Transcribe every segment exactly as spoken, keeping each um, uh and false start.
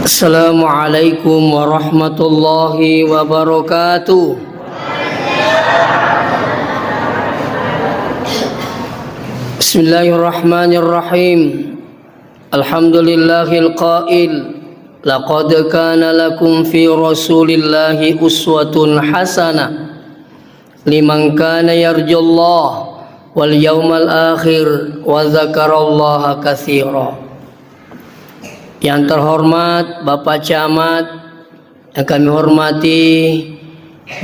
Assalamualaikum warahmatullahi wabarakatuh. Bismillahirrahmanirrahim. Alhamdulillahil qail, "Laqad kana lakum fi Rasulillahi uswatun hasanah liman kana yarjullah wal yaumal akhir wa dzakarallaha katsira." Yang terhormat Bapak Camat, yang kami hormati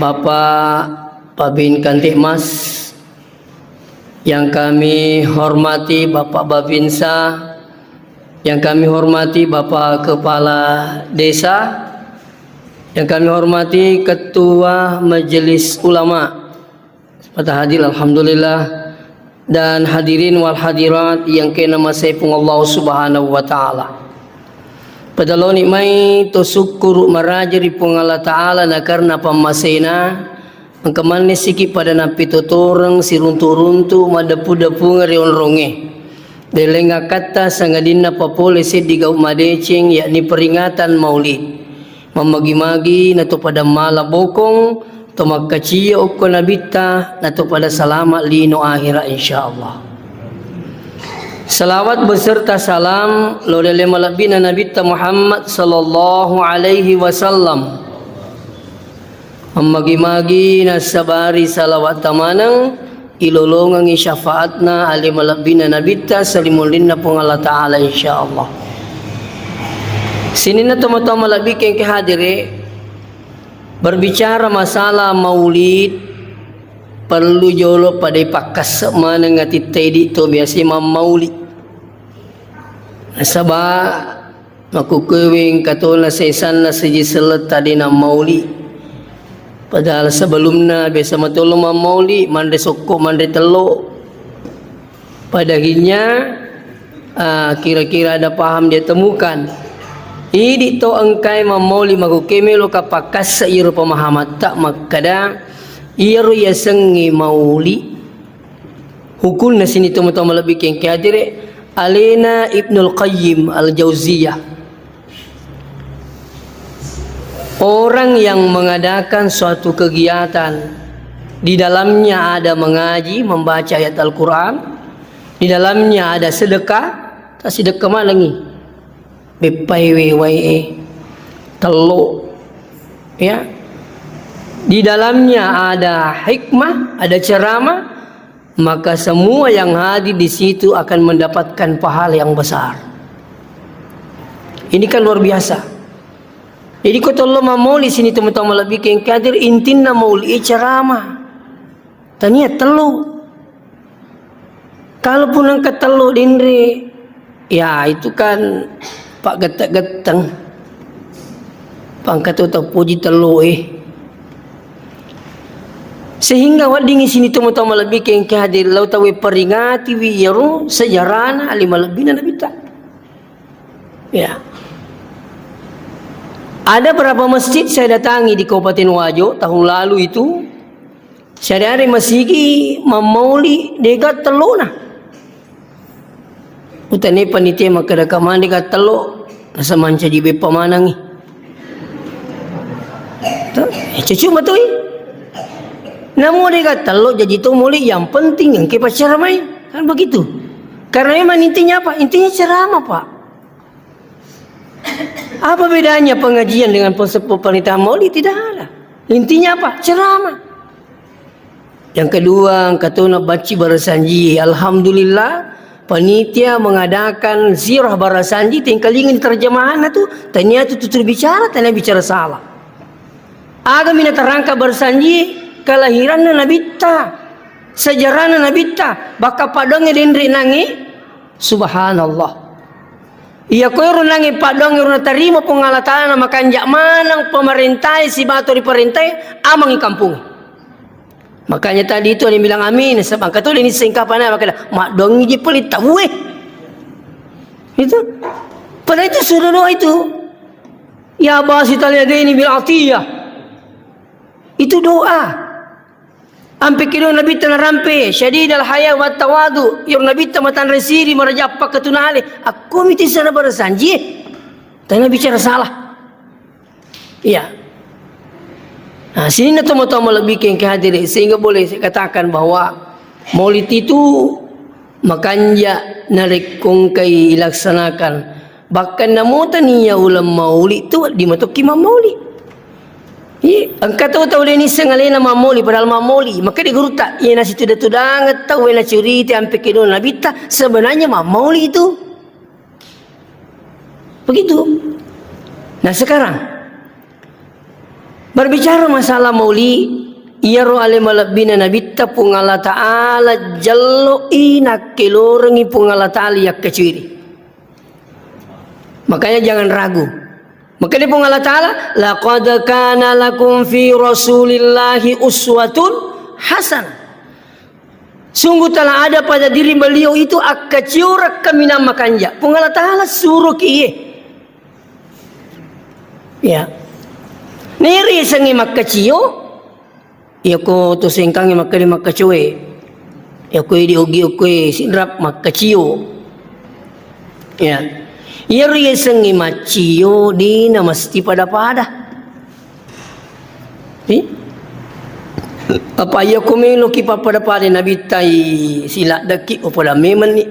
Bapak Babin Kantikmas, yang kami hormati Bapak Babinsa, yang kami hormati Bapak Kepala Desa, yang kami hormati Ketua Majelis Ulama, pada hadir, alhamdulillah. Dan hadirin wal hadirat yang kena masai Puang Allah Subhanahu wa Ta'ala. Pada laoni mai to sukkuru maraja ri Puang Allah Ta'ala na karena pammasena, engka manne siki pada nappitotoreng siruntu-runtu maddepu-depung ri onrongnge. Deleng akkatta sangadinna papole seddi gau madeceng, yakni peringatan Maulid. Mammagi-magi nato pada mala bokong, to makkaciya okko Nabitta, nato pada salama lino akhirat, insyaallah. Salawat beserta salam lo ri ale malebbina Nabitta Muhammad sallallahu alaihi wasallam. Mammagi-magi nassabari salawat tamaneng, ilolongengngi syafaatna ale malebbina Nabitta salimulinna Puang Allah Ta'ala, insyaallah. Sininna tomatoa malebbi kengke hadire, berbicara masalah maulid, perlu jolo pada pakkasse maneng atitta idi to biasa mammauli. Nasaba makkukkuweng katona sesanna seji selletta de nammauli. Padahal sebelumna biasa matolo mammauli, manre sokko, manre tello. Pada akhirnya, ah, kira-kira ada paham dia temukan. Idi to engkai mammauli makkukke melo ka pakkasse iro pemahamatta makkada iyaro yasengnge mauli. Hukunna sini tomatoa malebbi kengke hadire, alena Ibnul Qayyim Al-Jauziyah. Orang yang mengadakan suatu kegiatan, di dalamnya ada mengaji, membaca ayat Al-Quran, di dalamnya ada sedekah, tak sedekah malangi. Beppai we wae, tello, ya. Di dalamnya ada hikmah, ada ceramah, maka semua yang hadir di situ akan mendapatkan pahala yang besar. Ini kan luar biasa. Jadi ko tollo mamoli sini teman-teman lebih kengkadir, intinna mauli ceramah. Tania tello. Kalaupun engka tello denre, ya itu kan pak getteng-getteng. Pangka to tau poji tello eh. Sehingga weddingngi sini teman-teman lebih kengkadir, lau tau peringati wi iyaro sejarahna ali malebbina Nabitta. Ya. Ada berapa masjid saya datangi di Kabupaten Wajo tahun lalu itu, Siareq-areq masigi mammauli dega tellona. Utane panitia makkeda kamane dega tello, rasa mancaji beppa manengngi. To, eh, cucu matoi. Namo dega tello jaji to muli, yang penting engke paccaramai. Kan begitu. Karena memang intinya apa? Intinya ceramah, Pak. Apa bedanya pengajian dengan pes-, pemerintahan maulid? Tidak ada. Intinya apa? Ceramah. Yang kedua, engka tona bacci barasanji. Alhamdulillah, panitia mengadakan ziarah barasanji, tengkalinga terjemahanna tu, tania tu tutur bicara, tania bicara salah. Agami naterangka barasanji, kelahiranna Nabitta, sejarahna Nabitta, bakka padonge denre nange, subhanallah. Iya, koero nange paddoangnge ro natarima Puang Allah Taala, makanja maneng pemerintah e sibawa to riparentah e, amangi kampung. Makanya tadi itu ada yang bilang amin, sebab kata ini singkapan apa kata, maddoangngi je peli tau e. Itu. Padahal itu sudah doa itu. Ya basital yadaini bil atiyah. Itu doa. Ampe kedo Nabitta narampe, syadidal haya wa tawadu. Iyaro Nabitta matanre siri, marajappa ketunale. Akko miti sana barasanji. Tena bicara salah. Iya. Nah, sininna tomatoa malebbi engka hadiri, sehingga boleh saya katakan bahwa maulid itu makanja narekko engkai ilaksanakan. Bahkan namo tania uleng maulid tu di matokki mammaulid. Iya, engka tau tau de nisseng alena mammaulid, padahal mammaulid. Maka di gurutta, iya nasituda-tudangeng tau, iya nacurita ampe kedona nabitta, sebenarnya mammaulid itu. Begitu. Nah, sekarang berbicara masalah mauli, iyaro ale malebbina nabitta Puang Allah Ta'ala jello'i nakkelorengi Puang Allah Ta'ala yakkacuiri. Makanya jangan ragu. Makanya Puang Allah Ta'ala, "Laqad kana lakum fi Rasulillahi uswatun hasanah." Sungguh telah ada pada diri beliau itu akkacio kaminang makanja. Puang Allah Ta'ala suruh kie. Ya. Niri sengi makkacio, ya ko to sengkangi makkede makkacoe. Ya ko di ogi okoe sinrap makkacio. Ya. Iyaro yasengnge maccio, dena mesti pada-pada. Ih? Apa iya ko meloki pappada-pada nabitta i siladdekki, oh, pada memenni.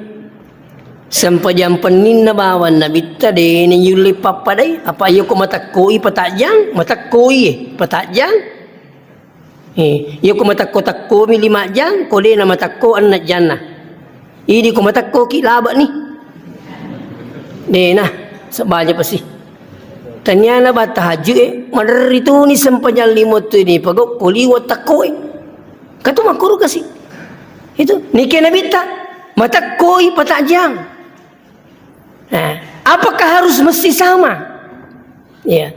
Sempajang penninna bawang nabitta dena yulle pappadai. Apa iya ko matekkoi patajang, matekkoi, eh, patajang. Eh, iya ko matekko-tekkomi lima jang, ko dena matekko enneng janna. Idi ko matekkoki labe'ni. Dena, sebaja pasi. Taniana ba tahajud, eh, maderri tuni sempajang lima tu ini, pagau ko liwa tekko, eh. Katu makkuru kasi. Itu, nike nabitta, matekkoi patajang. Nah, apakah harus mesti sama? Ya.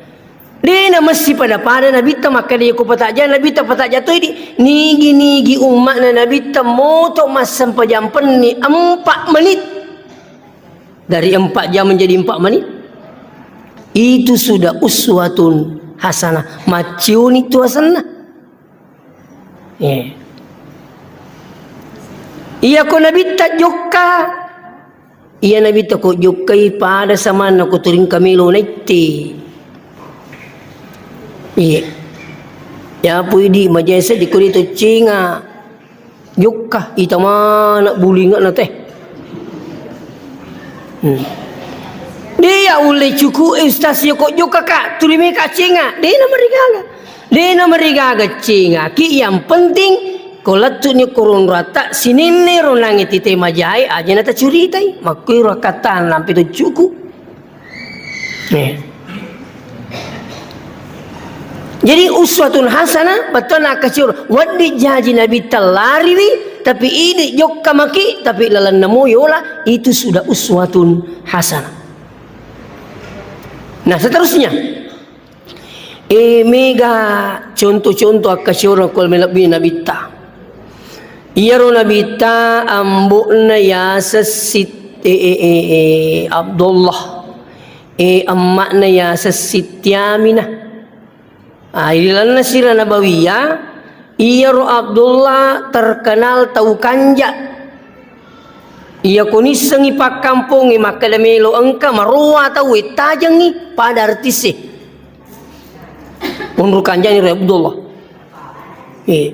Dena mesti pada-pada nabitta makkeda ko patajang nabitta patajang toi di nigi-nigi umma'na nabitta moto massempajang penni empat menit. Dari empat jam menjadi empat menit. Itu sudah uswatun hasanah. Macciuni tu asenna. Iya. Iya ko nabitta jokka. Iya nabitta ko jokkai pada samanna ko turing kamelo naitte. Iya. Ya pui di majesa di kuri to cinga. Jokka ita mana bulinga na teh. Hmm. Dia ulle cuku, eh, ustaz, ya ko jokka ka, tuli meka cinga. Dena marigaga. Dena marigaga cinga. Ki yang penting ko lettu ni kurung rata sininne ro nangi tite majae aja na tacuritai. Makkui ro katana nampi to cuku. Eh. Jadi uswatun hasanah, bettuanna akkacior. Weddi jaji nabitta lariwi, tapi idi jokka maki, tapi lalenna mo yola, itu sudah uswatun hasanah. Nah, seterusnya. Eh, mega contoh-contoh akkacior ko melebbi nabitta. Iyaro nabitta ambo'na yaseng Sit-, eh, eh, eh, eh, Abdullah. Eh, emma'na yaseng Siti Aminah. Ah, ilalenna Sirah Nabawiyah, iyaro Abdullah terkenal tau kanja. Iya ko nissengi pakkampongnge makkeda melo engka maroa tau, eh, tajengngi pada artisse. Onro kanjani ro Abdullah. Eh.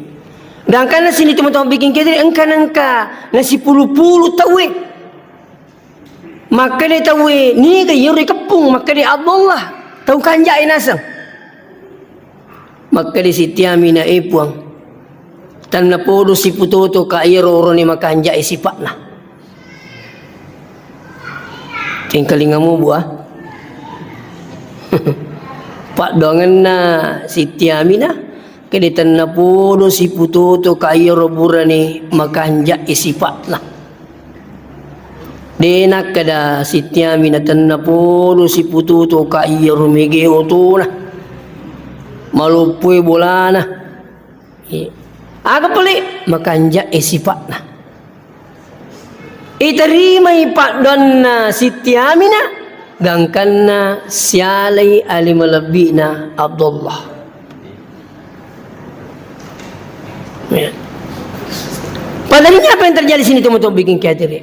Gangkanna sini teman-teman bikin kede engka nengka nasipulu-pulu tau, eh. Makkeda tauwe, niga iyaro ikeppung, makkeda Abdullah, tau kanja'e naseng. Makkeda Siti Aminah, eh Puang, tennapodo siputoto ka iyaro orone makanja'e sipa'na. Engkalingamu bua. Paddoangenna Siti Aminah, kede tennapodo siputoto ka iyaro burane makanja'e sipa'na. De nakkeda Siti Aminah tennapodo siputoto ka iyaro mege otona. Maloppoe bolana. Eh, aga pale makanja'e sipa'na. Iterimai paddoanna Siti Aminah, gangkanna sialai ale malebbi'na Abdullah. Ya. Padahal ini apa yang terjadi sini teman-teman bikin khawatir.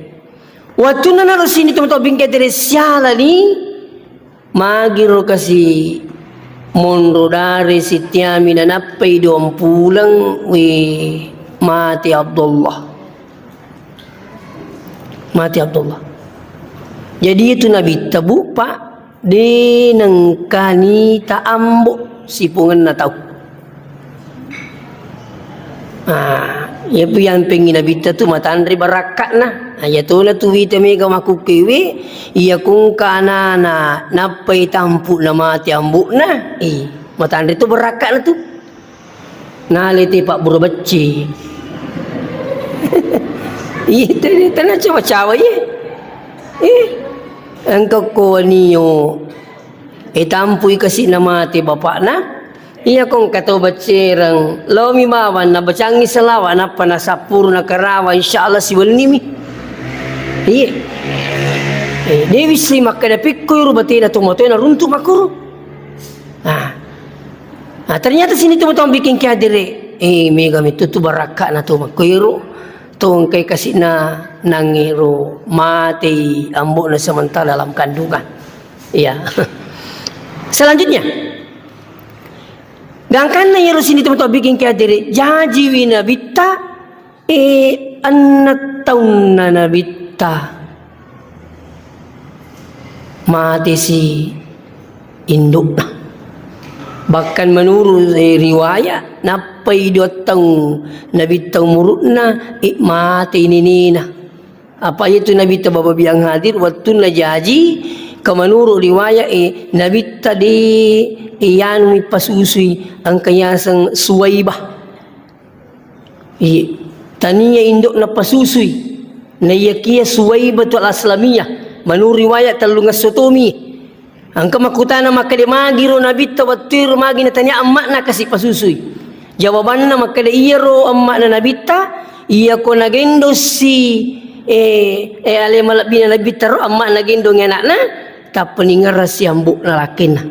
Wattunna naro sini teman-teman bikin khawatir sialani Magiro kasi monro dare sitiami nanappai duang puleng, we, mate Abdullah. Mate Abdullah. Jadi itu Nabitta, Bu, Pak, de nengkani ta ambo sipungenna tau. Ah, iyapi yang pengi Nabitta tu matanre barakka'na. Ah, iya tona tu wita mega makkukkewe, iya kongka anana nappai tampu na mate ambo'na. Eh, matanre tu barakka'na tu. Nale te pabbura becce. Iya, tena, tena cawa-cawa, iya. Eh, engka ko nio. Eh, tampui kasi na mate bapakna. Iya ko engka tau baccereng, laomi bawang nabacangi salawa, nappa nasappuru nakarawa, insya Allah siwennimi. Iya. Eh, de wisseng makkeda pikko iro batena to matoe naruntu makkoro. Ah. Ah, ternyata sini teman-teman bikin kiadere. Eh, mega mitu tu barakka'na to makkoiro. To engkai kasina nangiro matei ambo'na sementara dalam kandungan. Iya. Selanjutnya, gangkanna iyaro sini teman-teman bikin kiadere, jajiwi Nabitta, eh, enneng taunna Nabitta. Matesi indukna. Bahkan menurut, eh, riwayat, nappai dua taung Nabitta umuru'na, eh, matei nenena. Apa itu Nabitta, Bapak biang hadir, wattunna jaji, ke menurut riwayat, eh, Nabitta de, eh, iyanu mi pasusui, engka yaseng Suwaibah. Iya, tania indokna pasusui. Naiyakia Suwaibatul Aslamiyah. Menurut riwayat tellungesso tomi. Engka makkutana makkeda, magiro Nabitta wettuero magi natania emma'na kasi pasusui. Jawabanna makkeda, iyaro emma'na Nabitta, iyako nagendossi, eh, eh, ale malebbina Nabitta ro emma'na gendongi anakna, tappa ningerrassi ambo'na lakkenna.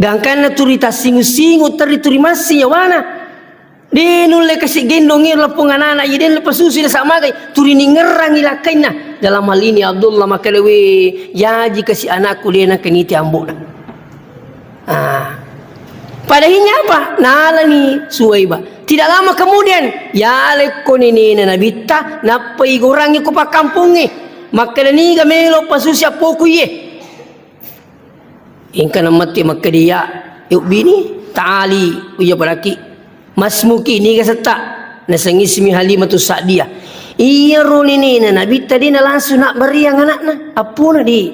Gangkanna turi tassingu-singu, terri turi massi nyawana. De nulle kasi gendongi lappung anana, iya de nulle pasusui nasa magai, turi ningerrangi lakkainna. Dalam hal ini Abdullah makkeda, we, jaji kasi anakku de nangka niti ambo'na. Ah. Pada akhirnya apa? Nalani Suwaiba. Tidak lama kemudian, yalekko nenena Nabitta, nappai gorangi ko pakkampongnge. Makkeda, niga melo pasusi appoku iye. Engka namatti makkeda, ya, yuk bini, ta'ali, uja padaki. Masmuki, niga setta? Nasengismi Halimatus Sa'diyah. Iyaro nenena Nabitta de na langsung nabbariang anakna, appona de.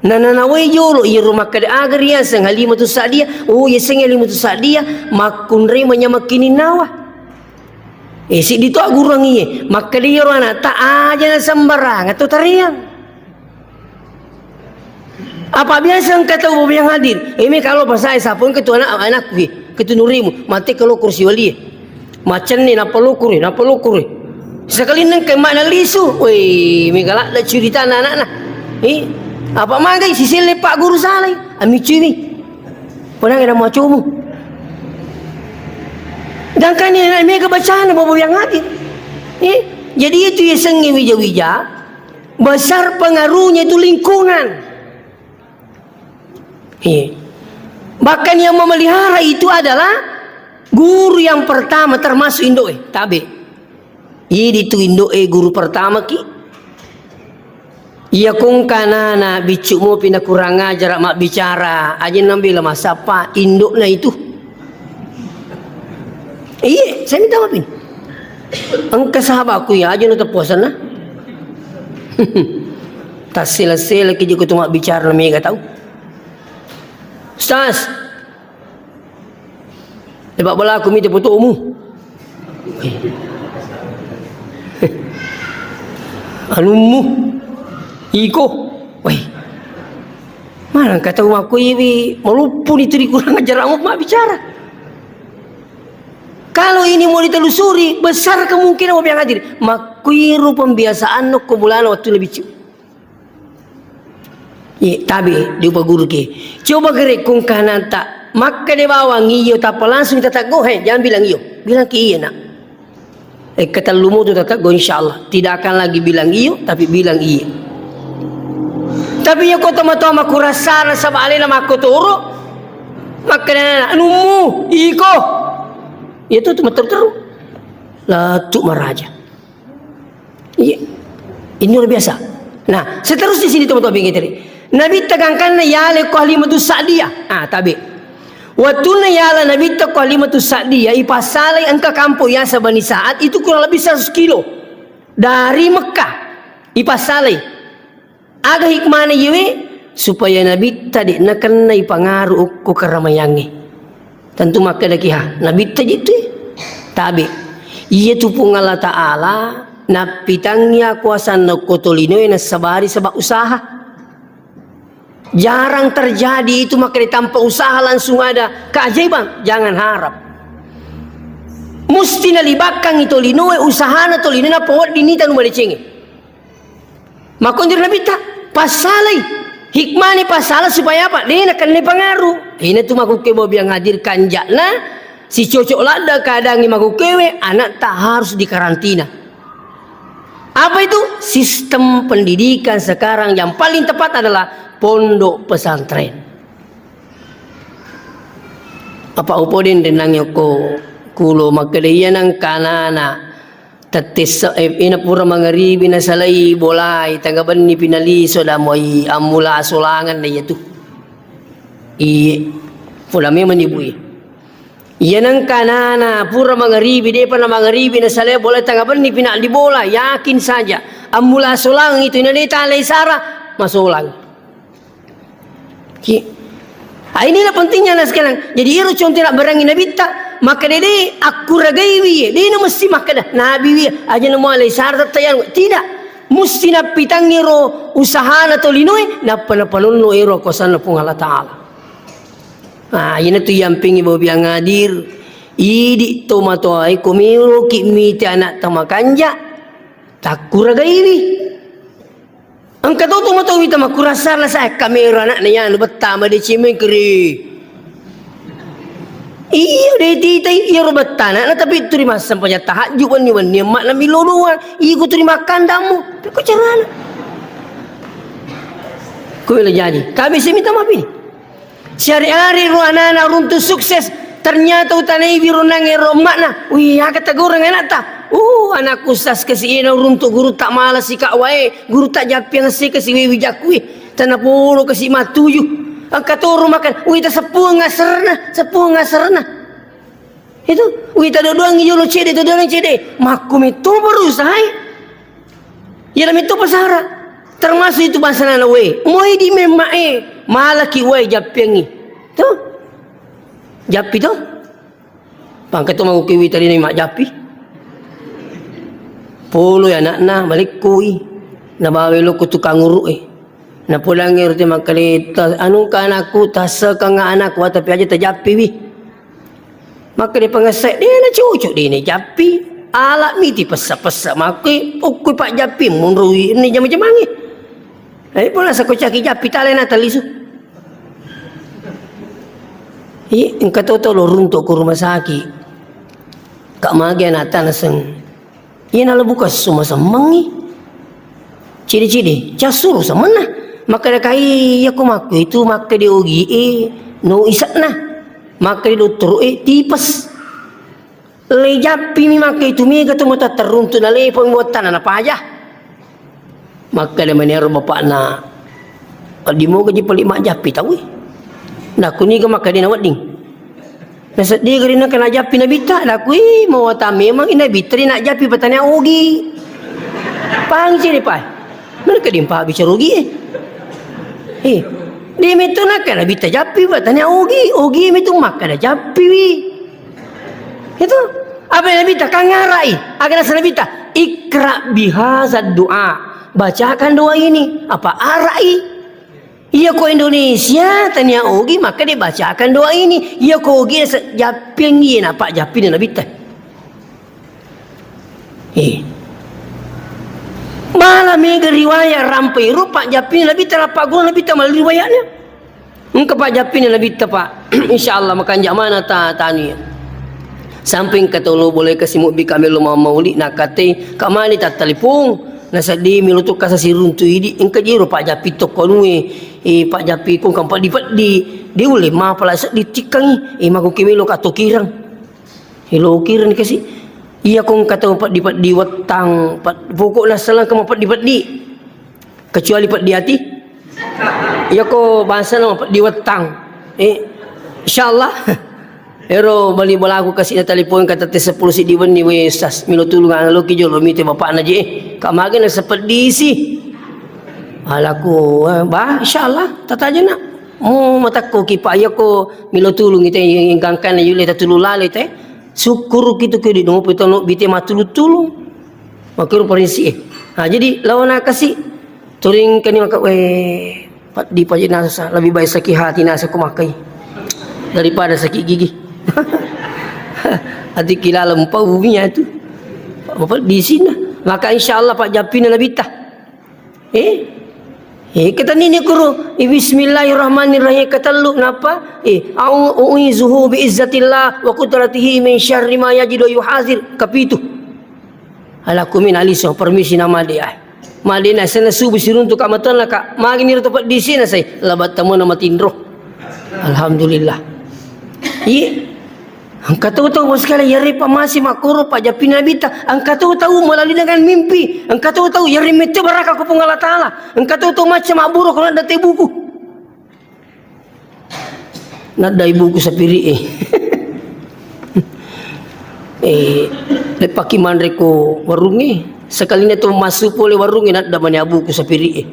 Na, na, nawai jolo, iyaro makkeda aga riaseng Halimatus Sa'diyah, oh, yaseng Halimatus Sa'diyah, makkunrai manyameng kininnawa. Eh, siddi to agurang iye, makkeda iyaro anakta aja na sembarang atau tariang. Apa biasa engka tau yang hadir? Eh, me kalau pasai sapong ketua anak, anakku, eh, ketua nurimu, mate kalau kursi wali, eh. Macenne nappa lokure, nappa lokure. Sekali nengka makna lisu, woi, mega ladde curitana anakna. Eh, apa magai siselle Pak Guru salai, ami cumi. Padahal ada macomu. Dangkani anak mega bacana bobo yang hadir. Eh, jadi itu ya sengi wija-wija, besar pengaruhnya itu lingkungan. Iya. Bahkan yang memelihara itu adalah guru yang pertama, termasuk indo'e, tabe. Idi tu indo'e guru pertama ki. Iya kongka nana biccu mopi na kurang ajar mabbicara, aja nambela masappa indo'na itu. Iya, saya minta maaf ini. Engka sahabatku ya aja na tepuasanna. Tassela-sela ki joko tu mabbicara na mega tau. Ustaz, lepak belaku mita fotomu. Anummu, iko, weh. Mana engka tau makkuiwi, maluppu ni tu dikurang ajar kamu mabbicara. Kalau ini mau ditelusuri, besar kemungkinan mau biang hadir. Makkuiru pembiasaan no ko mulana waktu lebih cu. Ye, tabe, diupa guru ke. Coba gere kungkananta, makkeda bawang iyo, tappa langsung tateggo, he, jangan bilang iyo. Bilang ke iya, nak. Eh, ketellu moto tateggo, insya Allah. Tidak akan lagi bilang iyo, tapi bilang iya. Tapi iya ko tomatoa makurasana saba alena makkotoro, makkeda anummu, iko. Iya tu, tu matteru-teru. Latu maraja. Iya. Ini luar biasa. Nah, seterusnya sini tomatoa bingiteri. Nabitta gangkanna yale ko Halimatu Sa'diyah. Ah, tabe. Wattunna yala Nabitta ko Halimatu Sa'diyah, ipassalai engka kampo yasa Bani Sa'ad, itu kurang lebih seratus kilo dari Mekah. Ipassalai. Aga hikmana iyewe? Supaya Nabitta de' nakennai pangaru okko karamayangnge. Tentu makkedaki, ha, Nabitta je tu, eh. Tabe. Iya tu Puang Allah Ta'ala nappitangngi akuasanna okko tolinoe nassabari sebab usaha. Jarang terjadi itu, makanya tanpa usaha langsung ada keajaiban. Jangan harap. Musti nalibakkang i tolinoe, usahana tolinoe, nappa wedding nita nu madecengnge. Makkonjori Nabitta, passalai. Hikmahnya passala supaya apa? De' nakenna pangaru. Ini tu makukke bobiang hadir kanjakna, si cocok ladda keadaannya makukkewe, anakta harus dikarantina. Apa itu? Sistem pendidikan sekarang yang paling tepat adalah pondok pesantren. Apa upo den denang yoko kulo makkeda iya nang kanana tettessa, eh, ina pura mangaribi nasalai bolai, tanga benni pinaliso damoi ammula asolangan na iya tu. Iye, pula memang ibu iya. Iya nengka anana pura mangaribi, depa na mangaribi, na salai bola tanga benni pina di bola, yakin saja. Ammula solang itu, ina deta alai sara, masolang. Ki. Ah, inilah pentingnya anak sekalian. Jadi, iro contoh nak berangi Nabitta, maka dede akkuragaiwi, dena mesti makkeda Nabiwi, aja namo alai sara tayang. Tidak. Musti nappitangi ro usahana tolinoe, nappa napanonno ero kosanna Puang Allah Ta'ala. Ah, iyanatu yampingi bobiang hadir. Idi tomatoae, ko meloki mite anak tamakanja, takkuragaiwi. Engka to tomatoa wita makkurasana sa kamera anakna yanu betta madeceng mengkeri. Iya, de titai, iya ro betta anakna, tapi turi massempajang tahajud wenni-wenni, emmakna milo doang. Iku turi makkandammu. Pekko carana. Ko melo jadi. Tabe si minta maaf ini. Siari-ari ro anana runtu sukses, ternyata utanai wirunangnge ro emmakna. Wih, aga tagoreng anakta. Uh, anakku sas kasi ina runtu guru tak malas sika wae, guru tak japiang si kasi wewi jakui. Tana polo kasi matuju. Angka toro makan. Wih, ta seppuang aserna, seppuang aserna. Itu, wita dodoang jolo cede, dodoang cede. Makku metto berusaha. Iya metto pasara. Termasuk itu bahasa nana we. Moi di memma e. Malaki wae jappiangi. Tuh. Jappi tuh. Pangka tu mau kiwi tadi ni mak jappi. Polo ya anakna, malekkoi. Nabawa lo ku tukang uruk e. Napodangngi rute makkeda, "Ta-, anungka anakku, tassekeng anakku, tapi aja tajappiwi." Makkeda pangesse, "De na cocok, de na jappi. Ala miti pessa-pessa makkui, ukkui pak jappi, munrui ini jama-jamangi." Tapi pula sako caki jappi, tale na talisu. Iya, engka toto lo runtuk ke rumah sakit. Kak mage anak tanaseng. Iya nalebbu kesso masemmengngi. Cidi-cidi, cassuru semenna. Makkeda kai, iya ko makku itu, makkeda ogi e, no isekna. Makkeda dottoro e, tipes. Le jappi mi makkeda itu, mega tu mata teruntuk na lepa mi wattana na paja. Makkeda mani ero bapakna, "Wedding moga ji peli majjappi tau e." Nakku niga makkeda na wedding. Nasedding gari na kena jappi Nabitta, nakku, "Ih, mawatang memang i Nabitta ri najappi patania ogi." Pang ciri pai. Mana keding pa bicara ogi e. Eh, di mitu na kena Nabitta jappi patania ogi, ogi mitu makkeda jappi wi. Itu. Apa Nabitta kangarai? Aga nasa Nabitta, "Ikra bihazad doa." Bacakan doa ini. Apa arai? Iya ko Indonesia, tania ogi, maka dibacakan doa ini. Iya ko ogi, se-, jappiangi, napa jappini Nabitta. Eh. Malah mega riwayat rampai rupa jappini Nabitta, napa guru Nabitta malah riwayatnya. Engka pak jappini Nabitta, Pak. Insya Allah makanja mana ta tani. Sampai engka tolo boleh kasi mubbi kami lo mau mauli nakate, kamani tattalipung. Naseddimi lo tu kasa siruntu idi, engka jero pajjapi tokko anue, eh, pajjapi kong kang peddi-peddi. De ulle mapala seddi tikkangi, eh, mako ki melo ka tokireng. Eh, lo kireng kasi. Iya kong kata peddi-peddi wettang, ped-, pokokna seleng ka mapeddi-peddi. Kecuali peddi ati. Iya ko bangsa na mapeddi wettang. Eh, insyaallah. Ero bali bolaku kasi na telepon ka tette seppulo siddi wenni, "We Ustaz, melo tulung anu loki jolo mite bapakna je, eh. Ka mage na sepedisi." Alaku, eh, "Ba, insyaallah, tatajana. Mu matakko ki pa iya ko melo tulung ite gangkana yule tatulung lale te. Syukur kitu ke di nopo tono bite matulung-tulung." Makkero parinsi, eh. Nah, jadi lawana kasi turing kani maka, "We, peddi paje nasa, lebih baik sakit hati nasa ko makai daripada sakit gigi." Ati kilala mpaumi atu. Peddi sina. Maka insyaallah pajjappina nabitta. Eh? Eh, ketanini kuru. Eh, bismillahirrahmanirrahim. Ketellu napa? Eh, au-, uizuhu bi izzatillah wa qudratihi min syarri ma yajidu yuhazir. Kapitu. Alaku min aliso, permisi nama de, ah. Made na sena subuh siruntu ka matonna ka. Magi ni roto peddi sina sai. Labat tamona matinro. Alhamdulillah. Iya. Engka tau-tau sekali yare pa masi makkoro pajjapi nabitta. Engka tau-tau melalui dengan mimpi. Engka tau-tau yare mette baraka ko Puang Allah Taala. Engka tau-tau macca mabburo ko nadda te buku. Nadda ibuku sapiri, eh. Eh, leppaki manre ko warungnge. Sekalina tu massu pole warungnge, nadda mani abuku sapiri, eh.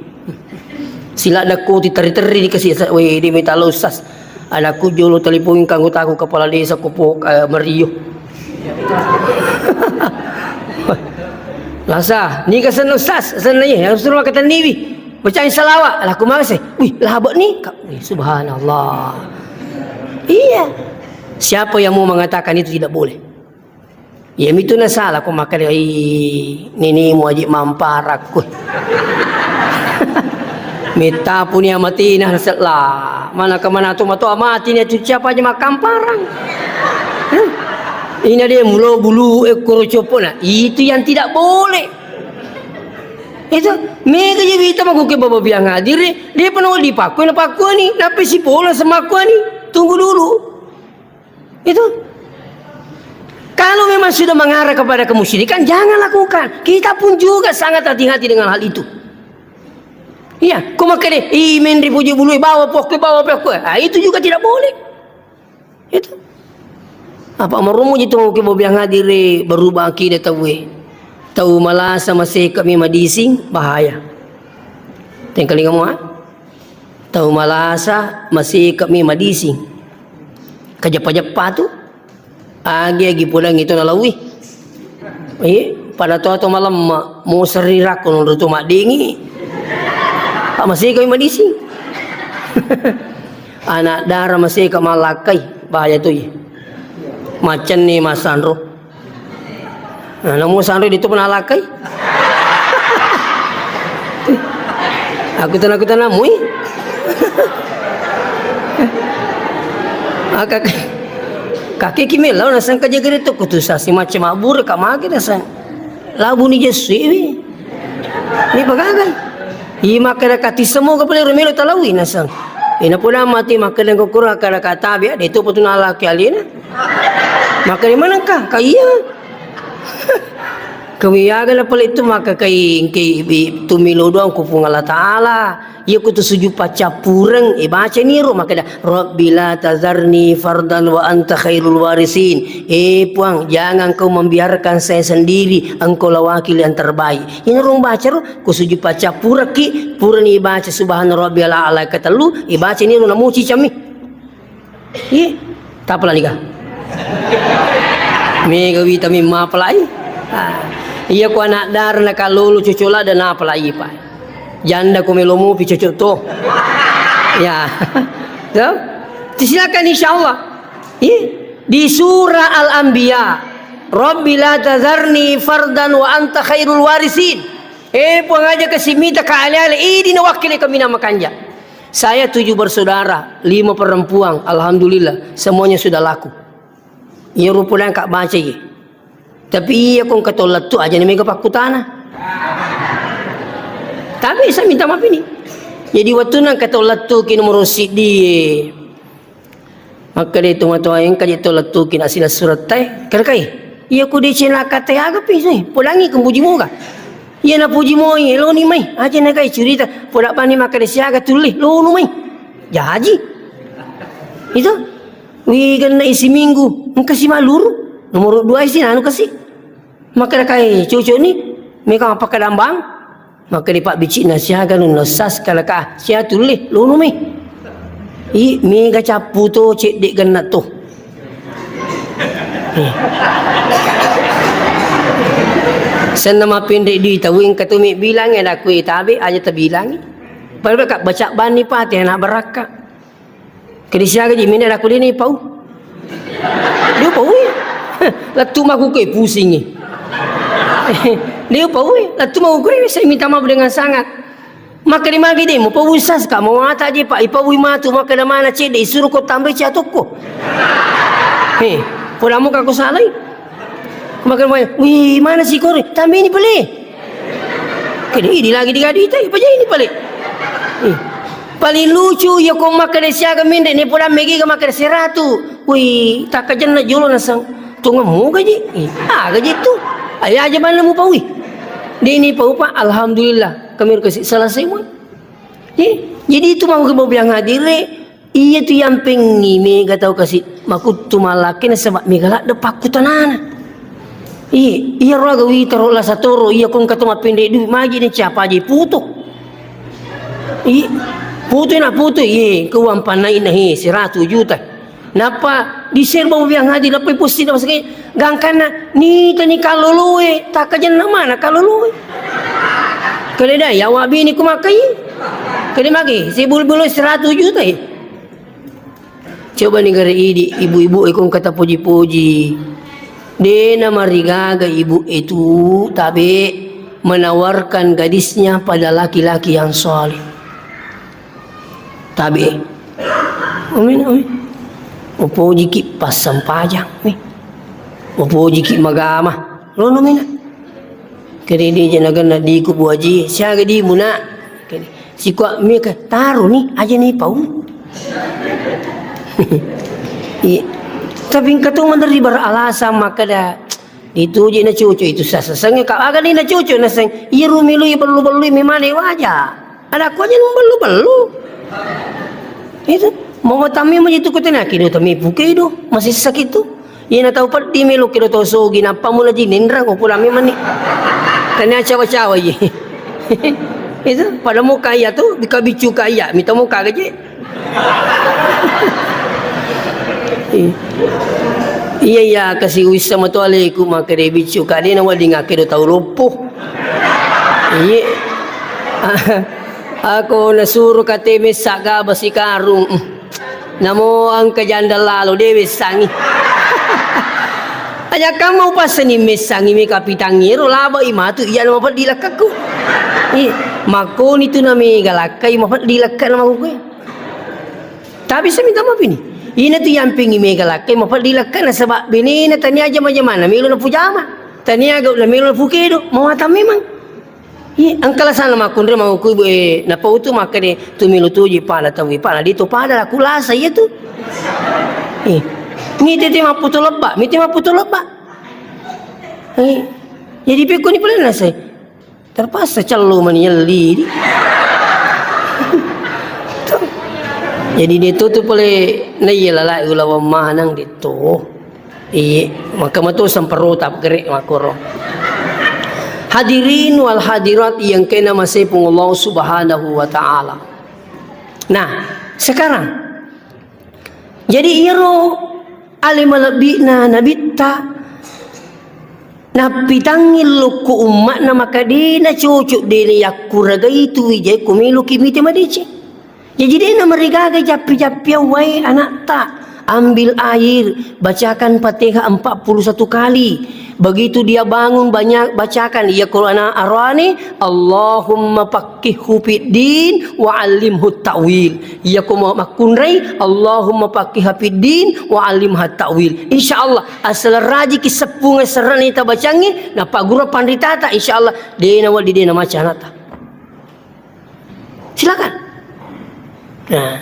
Siladda koti terri-terri dikasih sa-, we, di meta lo Ustaz. Anakku jolo telepon kanggotaku kepala desa ko po, eh, Mario. Lasa, ni ka senna Ustaz, senna iya, yang suruh kata niwi. Bacain salawat, laku mase. Wih, labak ni. Ka-, wih, subhanallah. Iya. Siapa yang mau mengatakan itu tidak boleh? Iya, mitu na salah ko makkeda, "Ih, ninimu aji mamparakku." Mittapuni amatina nasella. Mana kemana tu matu amati ni tu siapa aja makamparang. Hah? Ina de mulo bulu ekor copona. Itu yang tidak boleh. Itu mega je wita makuke baba biang hadire, dia pernah dipakui na pakua ni, nape si pola semakua ni. Tunggu dulu. Itu. Kalau memang sudah mengarah kepada kemusyrikan, jangan lakukan. Kita pun juga sangat hati-hati dengan hal itu. Iya, ko makkeda, "Ih, menri puji bulu, bawa pokok, bawa pokok." Ah, itu juga tidak boleh. Itu. Apa maromo ji tu ke bobiang hadire berubah akidah tauwe. Tau malasa maseka mi madising, bahaya. Tengkalinga mua. Tau malasa maseka mi madising. Kajeppa-jeppa tu. Agi-agi pudangi tu nalaui. Eh, pada to-to malemma, mo serri rakko nonro tu maddingi. Pak masih kami madising. Anak dara masih ka malakkai, bahaya tu ye. Macam ni masanro. Nah, namu sanro itu pun alakai. Aku tanah, aku tanah mui. Aka kaki kimel lau nasang kajaga itu kutu sasi macam abur ka mage nasang. Labu ni Jesu iwi. Ni bagagai. I makkeda kati semua ka pale romelo talawi nasang. Ina pun mati makkeda ko kura kada katabe de tu potuna laki alina. Makkeda manengka ka iya. Kawiyaga na pale tu maka kai engke bi tu milo doang ku Puang Allah Taala. Iya ku tu sujud paccappureng, eh, baca niro makkeda, "Rabbi la tazarni fardan wa anta khairul warisin." Eh, Puang, jangan kau membiarkan saya sendiri, engkau lah wakil yang terbaik. Ini rong baca ro, ku sujud paccappurekki, purani baca subhana rabbiyal a'la ketellu, eh, baca niro namuci cami. Iya, tapalani ka. Mega wita memma apalai. Ah, iya ko anak dara na kalolo cocola dan apalai pa. Janda ko melo mupi cocok to. Ya. To? Silakan insyaallah. Iya. Di surah Al-Anbiya, "Rabbi la tazarni fardan wa anta khairul warisin." Eh, Puang aja kasi mita ka ale-ale, idi na wakkile kami nama kanja. Saya tujuh bersaudara, lima perempuan, alhamdulillah, semuanya sudah laku. Iya rupa dan kak baca ye. Tapi iya kong katolla tu aja ni mega pakkutana. Abe sa minta maaf ini. Jadi wettunna engka tau lettuki nomoro siddi e. Makkeda tomatoa, engka je tau lettuki na sila surattae. Karakai. Iya ku deceng lakkatte aga pi sai. Podangi ku puji moga. Iya na puji moi, loni mai. Aja na kai curita. Poda bani makkeda siaga tulle, lonu mai. Jaji. Itu. Wi genna isi minggu. Engka si maluru. Nomor dua isi nanu kasi. Makkeda kai cocok ni. Mega mappakadambang. Makkeda pabbicikna siaga nunna sas kalaka. Sia tulle, lonu mai. I, mega cappu to, cedde genna to. Eh. Senna mappenre di tau engka to mi bilang ada kue tabe aja tabilangi. Padahal ka baca bani pate anak barakka. Kede siaga ji minna aku dini pau. Dia pau. Lettu maku ke pusingi. Dia pau. Lettu maku ke saya minta maaf dengan sangat. Maka di magi demo, pau sas ka mau ata je, Pak, ipau matu, maka da mana cede, isuruh ko tambai cia toko. He, pola mo ka ko salai. Maka mai, wih, mana si kore? Tambai ni pale. Kede ini lagi digadui tai, paja ini pale. Eh, paling lucu, iya ko maka de siaga mende, ne pola megi ga maka de seratu. Wih, tak kajenna jolo nasang. Tunga mo gaji. Eh, ah, gaji tu. Ayo aja mana mu paui. Dini pau, Pak, alhamdulillah. Kami kasi selesai mo. Eh, jadi itu mau ke bilang hadir, eh. Iya tu yang pengi mega tau kasi makuttu malakena sebab mega ladde pakkutanana. Iya, iya roga wita ro lasa toro, iya kong kato mapende duit magi ni siapa aja putu. Iya, putu na putu, iya, ke uang panai na he, seratus juta. Napa di serba biang hadir, napa posting, napa segala. Gangkanna, nita ni kaloloe, takajanna mana kaloloe. Kede dai, awak bini ku makai. Kede mage, si bulu-bulu seratus juta, eh. Coba ni gare idi, ibu-ibu, eh, kong kata poji-poji. Dena marigaga ibu itu, tabe menawarkan gadisnya pada laki-laki yang soleh. Tabe. Amin, amin. Upojiki passampajang, mi. Upojiki magama. Lono mina. Kede dia jana ganna diku Bu Haji. Siaga di muna. Kede. Sikua mika taru ni aja ni pau. Iya. Tapi engka tu mandari beralasan maka da. Itu je na cucu itu sasa. Sange ka aga ni na cucu na sang. Iya rumilui bellu-bellu memane waja. Ada ko aja bellu-bellu. Itu mau tammi mah itu kutanya kido tammi puke do masih sakit tu. Iya na tau peddi melo kido tau sogi napa mula ji nenrang ko pula memang ni. Tanya cawa-cawa ye. Itu pada mau kaya tu bika bicu kaya mita mau kaya je. Iya, iya, kasi uissa matu aleku makkeda biccu ka de nawedding akkedo tau loppo. Iya. Ako nasuro kate messa gaba sikarung. Namo engka janda lalo de wessangi. Aja kamma upassengi messangi me kapitangi ero labai matu iya na mapeddi lakkakku. Iya, makkoni tu na mega lakkai mapeddi lakkana makkukkue. Tapi saya minta maaf ini. Ina tu yampingi mega lakkai mapeddi lakkana sebab benena tania jama-jamana melo na pujama. Tania gau na melo na pukedo. Mawatang memang. Iya, engka lasana makkunre mangukui bu, eh, napautu makkede tu melo tuji pala tawi pala di tu pada laku lasa iya tu. Eh, mite te mapputu lebba, mite mapputu lebba. Eh, jadi pekko ni pala nasai. Terpaksa cello mani yelli di. Jadi de to tu pole naiya lalai ulawang manang de to. Iye, maka mato samperota gere makoro. Hadirin wal hadirat yang kena masepung Allah Subhanahu wa taala. Nah, sekarang jadi iyaro ale malebbi'na nabitta nappitangngi lokko umma'na maka de na cocok de na yakkuragai tu wijai ko meloki mite madeceng. Jadi de na marigaga jappi-jappiang wae anakta. Ambil air, bacakan Fatihah empat puluh satu kali. Begitu dia bangun, banyak bacakan iya Quran arane, Allahumma faqqihhu fid din wa allimhu ta'wil. Iya ko mau makkunrai, Allahumma faqqihha fid din wa allimha ta'wil. Insya Allah, asal rajiki seppunga serrana tabacangi, na pagura panritata, insya Allah, dena wali dena maca anata. Silakan. Nah,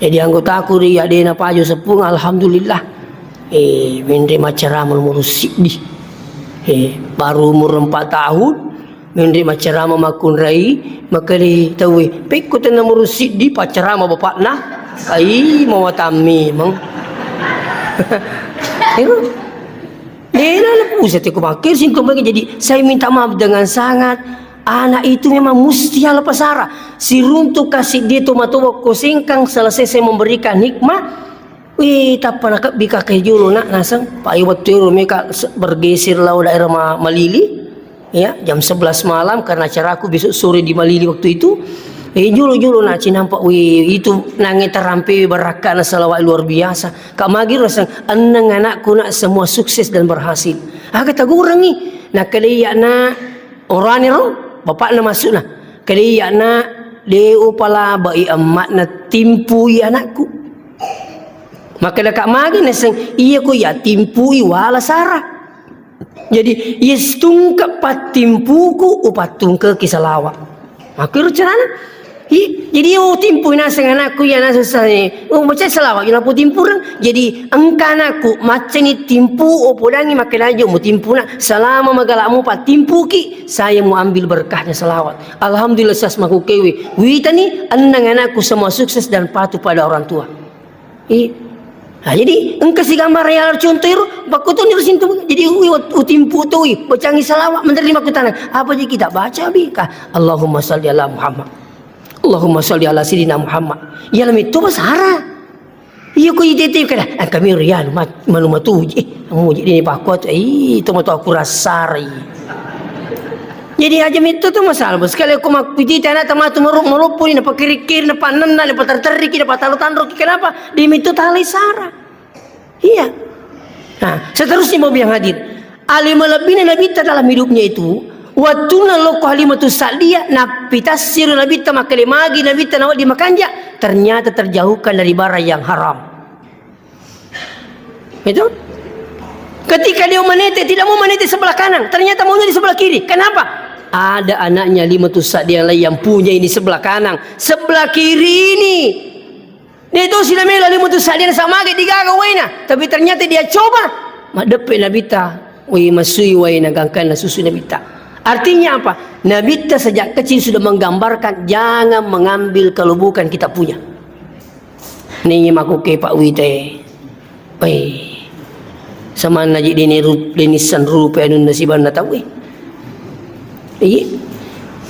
jadi anggotaku ri adena Pajo Seppung, alhamdulillah. Eh, menre maccarama umur siddi. Eh, baru umur empat tahun, menre maccarama makkunrai, makkedai tauwe, "Pekko tenna umur siddi paccarama bapakna?" Ai, mawatammi, Mang. Ero. Dena le pusat ko makkir singko mereka. Jadi, saya minta maaf dengan sangat. Anak itu memang musti ala pasara. Siruntuk kasih dia tomatoa ko sengkang selesai saya memberikan hikmah. Wih, tappa nakebbi kakai jolo nak naseng. Pak, iya, wettu ero meka se-, bergeser lao daerah Ma-, Malili. Ya, jam sebelas malam karena acaraku besok sore di Malili waktu itu. Eh, jolo-jolo nak cinampak, wih, itu nange tarampe barakkana salawat luar biasa. Kak magi raseng, enneng anakku nak semua sukses dan berhasil. Aga tagurengi. Nakkedai iya nak, orane ro, bapakna masukna. Kedai iya nak, de upala bai emmakna timpui anakku. Makkeda Kak magi naseng, iya ko iya timpui wala sara. Jadi, iya setungke pattimpuku, upattungkeki salawat. Makkiro carana. Hi, jadi, oh, timpui naseng anakku, iya naseng sa-, oh, macam salawat, iya napu timpureng. Jadi, engka anakku, maccani timpu, oh, podangi makkedajo, mu timpu nak, selama magalamu pattimpuki, saya mau ambil berkahnya salawat. Alhamdulillah, sas makukewe. Witani, enneng anakku semua sukses dan patuh pada orang tua. I-, nah, jadi engka sigambar ya contoh iro, bakkutoni ro sintu. Jadi, ui, ut-, utimpu toi, bacangi salawat, menerima kutana. Apa ji kita baca, bi? Ka, "Allahumma salli ala Muhammad. Allahumma salli ala Sayyidina Muhammad." Ya, lami tu basara. Iya, ko ite-ite kada, "Ah, kami rian, mat-, manu matuji." Eh, muji ini pakkuat, eh, itu matu aku rasari. Jadi aja mitu tu masalah, Bos. Sekali aku mak-, pitita anak tamatu maru-, maloppo ni, napakiri-kiri, napannenna, napaterri-terriki, napatalo-tanroki. Kenapa? Di mitu talai sara. Iya. Nah, seterusnya mau bilang hadir. Ali malebbina Nabitta dalam hidupnya itu, wattunna lokko Halimatus Sa'diyah, napitassiru Nabitta makkeda magi Nabitta nawa di makanja, ternyata terjauhkan dari barang yang haram. Itu. Ketika dia menete, tidak mau menete sebelah kanan, ternyata maunya di sebelah kiri. Kenapa? Ada anaknya Halimatus Sa'diyah yang lain yang punya ini sebelah kanan, sebelah kiri ini. Dia itu sudah melo Halimatus Sa'diyah sama ke digaga waina, tapi ternyata dia coba. Madeppe Nabitta, wai masui waina gangkanna susu Nabitta. Artinya apa? Nabitta sejak kecil sudah menggambarkan jangan mengambil kalau bukan kita punya. Ni makuke Pak Wite. Wei. Samanna ji deni rup-, denissan rupa anunna sibanna tauwe. Iya.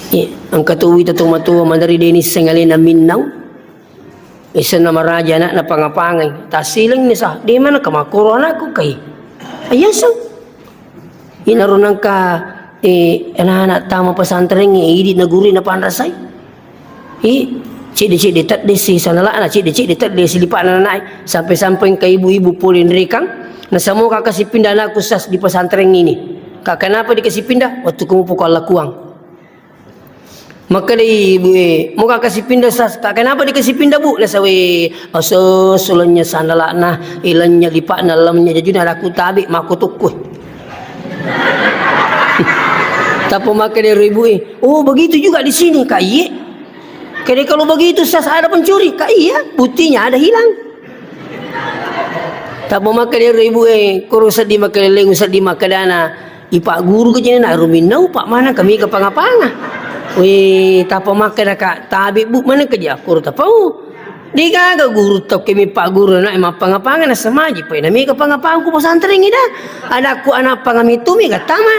Iya. Engka tu wita tomatoa maneri denissan alena minnau. Isenna maraja anakna pangapangai. Tassilengngi sa, de mana kamakkoro anakku kai. Ayaseng. Inaro nengka, eh, anak-anak tama pesantren, eh, idi na guru na panrasai. Eh, cedde-cedde tedde si sanalakna, cedde-cedde tedde si lipakna anak, sampai-sampai engka ibu-ibu pole nrekang, nasamoka kasi pindah anakku sas di pesantren ini. Kak, kenapa dikasih pindah? Waktu kamu pokok lakuang. Makkedai ibu e, "Moga kasih pindah, Sas." "Kak, kenapa dikasih pindah, Bu?" Nasawe, "Aso, sulanya sandalakna, ilanya lipakna, lamnya jajuna, laku tabe, mako tukku." Tapi makkeda ero ibu e, "Oh, begitu juga di sini, Kak." "Iye." "Kede kalau begitu, Sas, ada pencuri?" "Kak, iya, buktinya ada hilang." Tapi makkeda ero ibu e, koro seddi makkeda lengu seddi makkedana, Ipagguru ka jena na ruminnau, pa mana kami ka panga-panga. Weh, tapa makkeda ka, tabe bu mana ka jakuru tapau. Degaga guru tau kemi pagguru na mappanga-panga na samaji pa na mega panga-panga ku pesantren ida. Anakku anak panga mitu mega tama.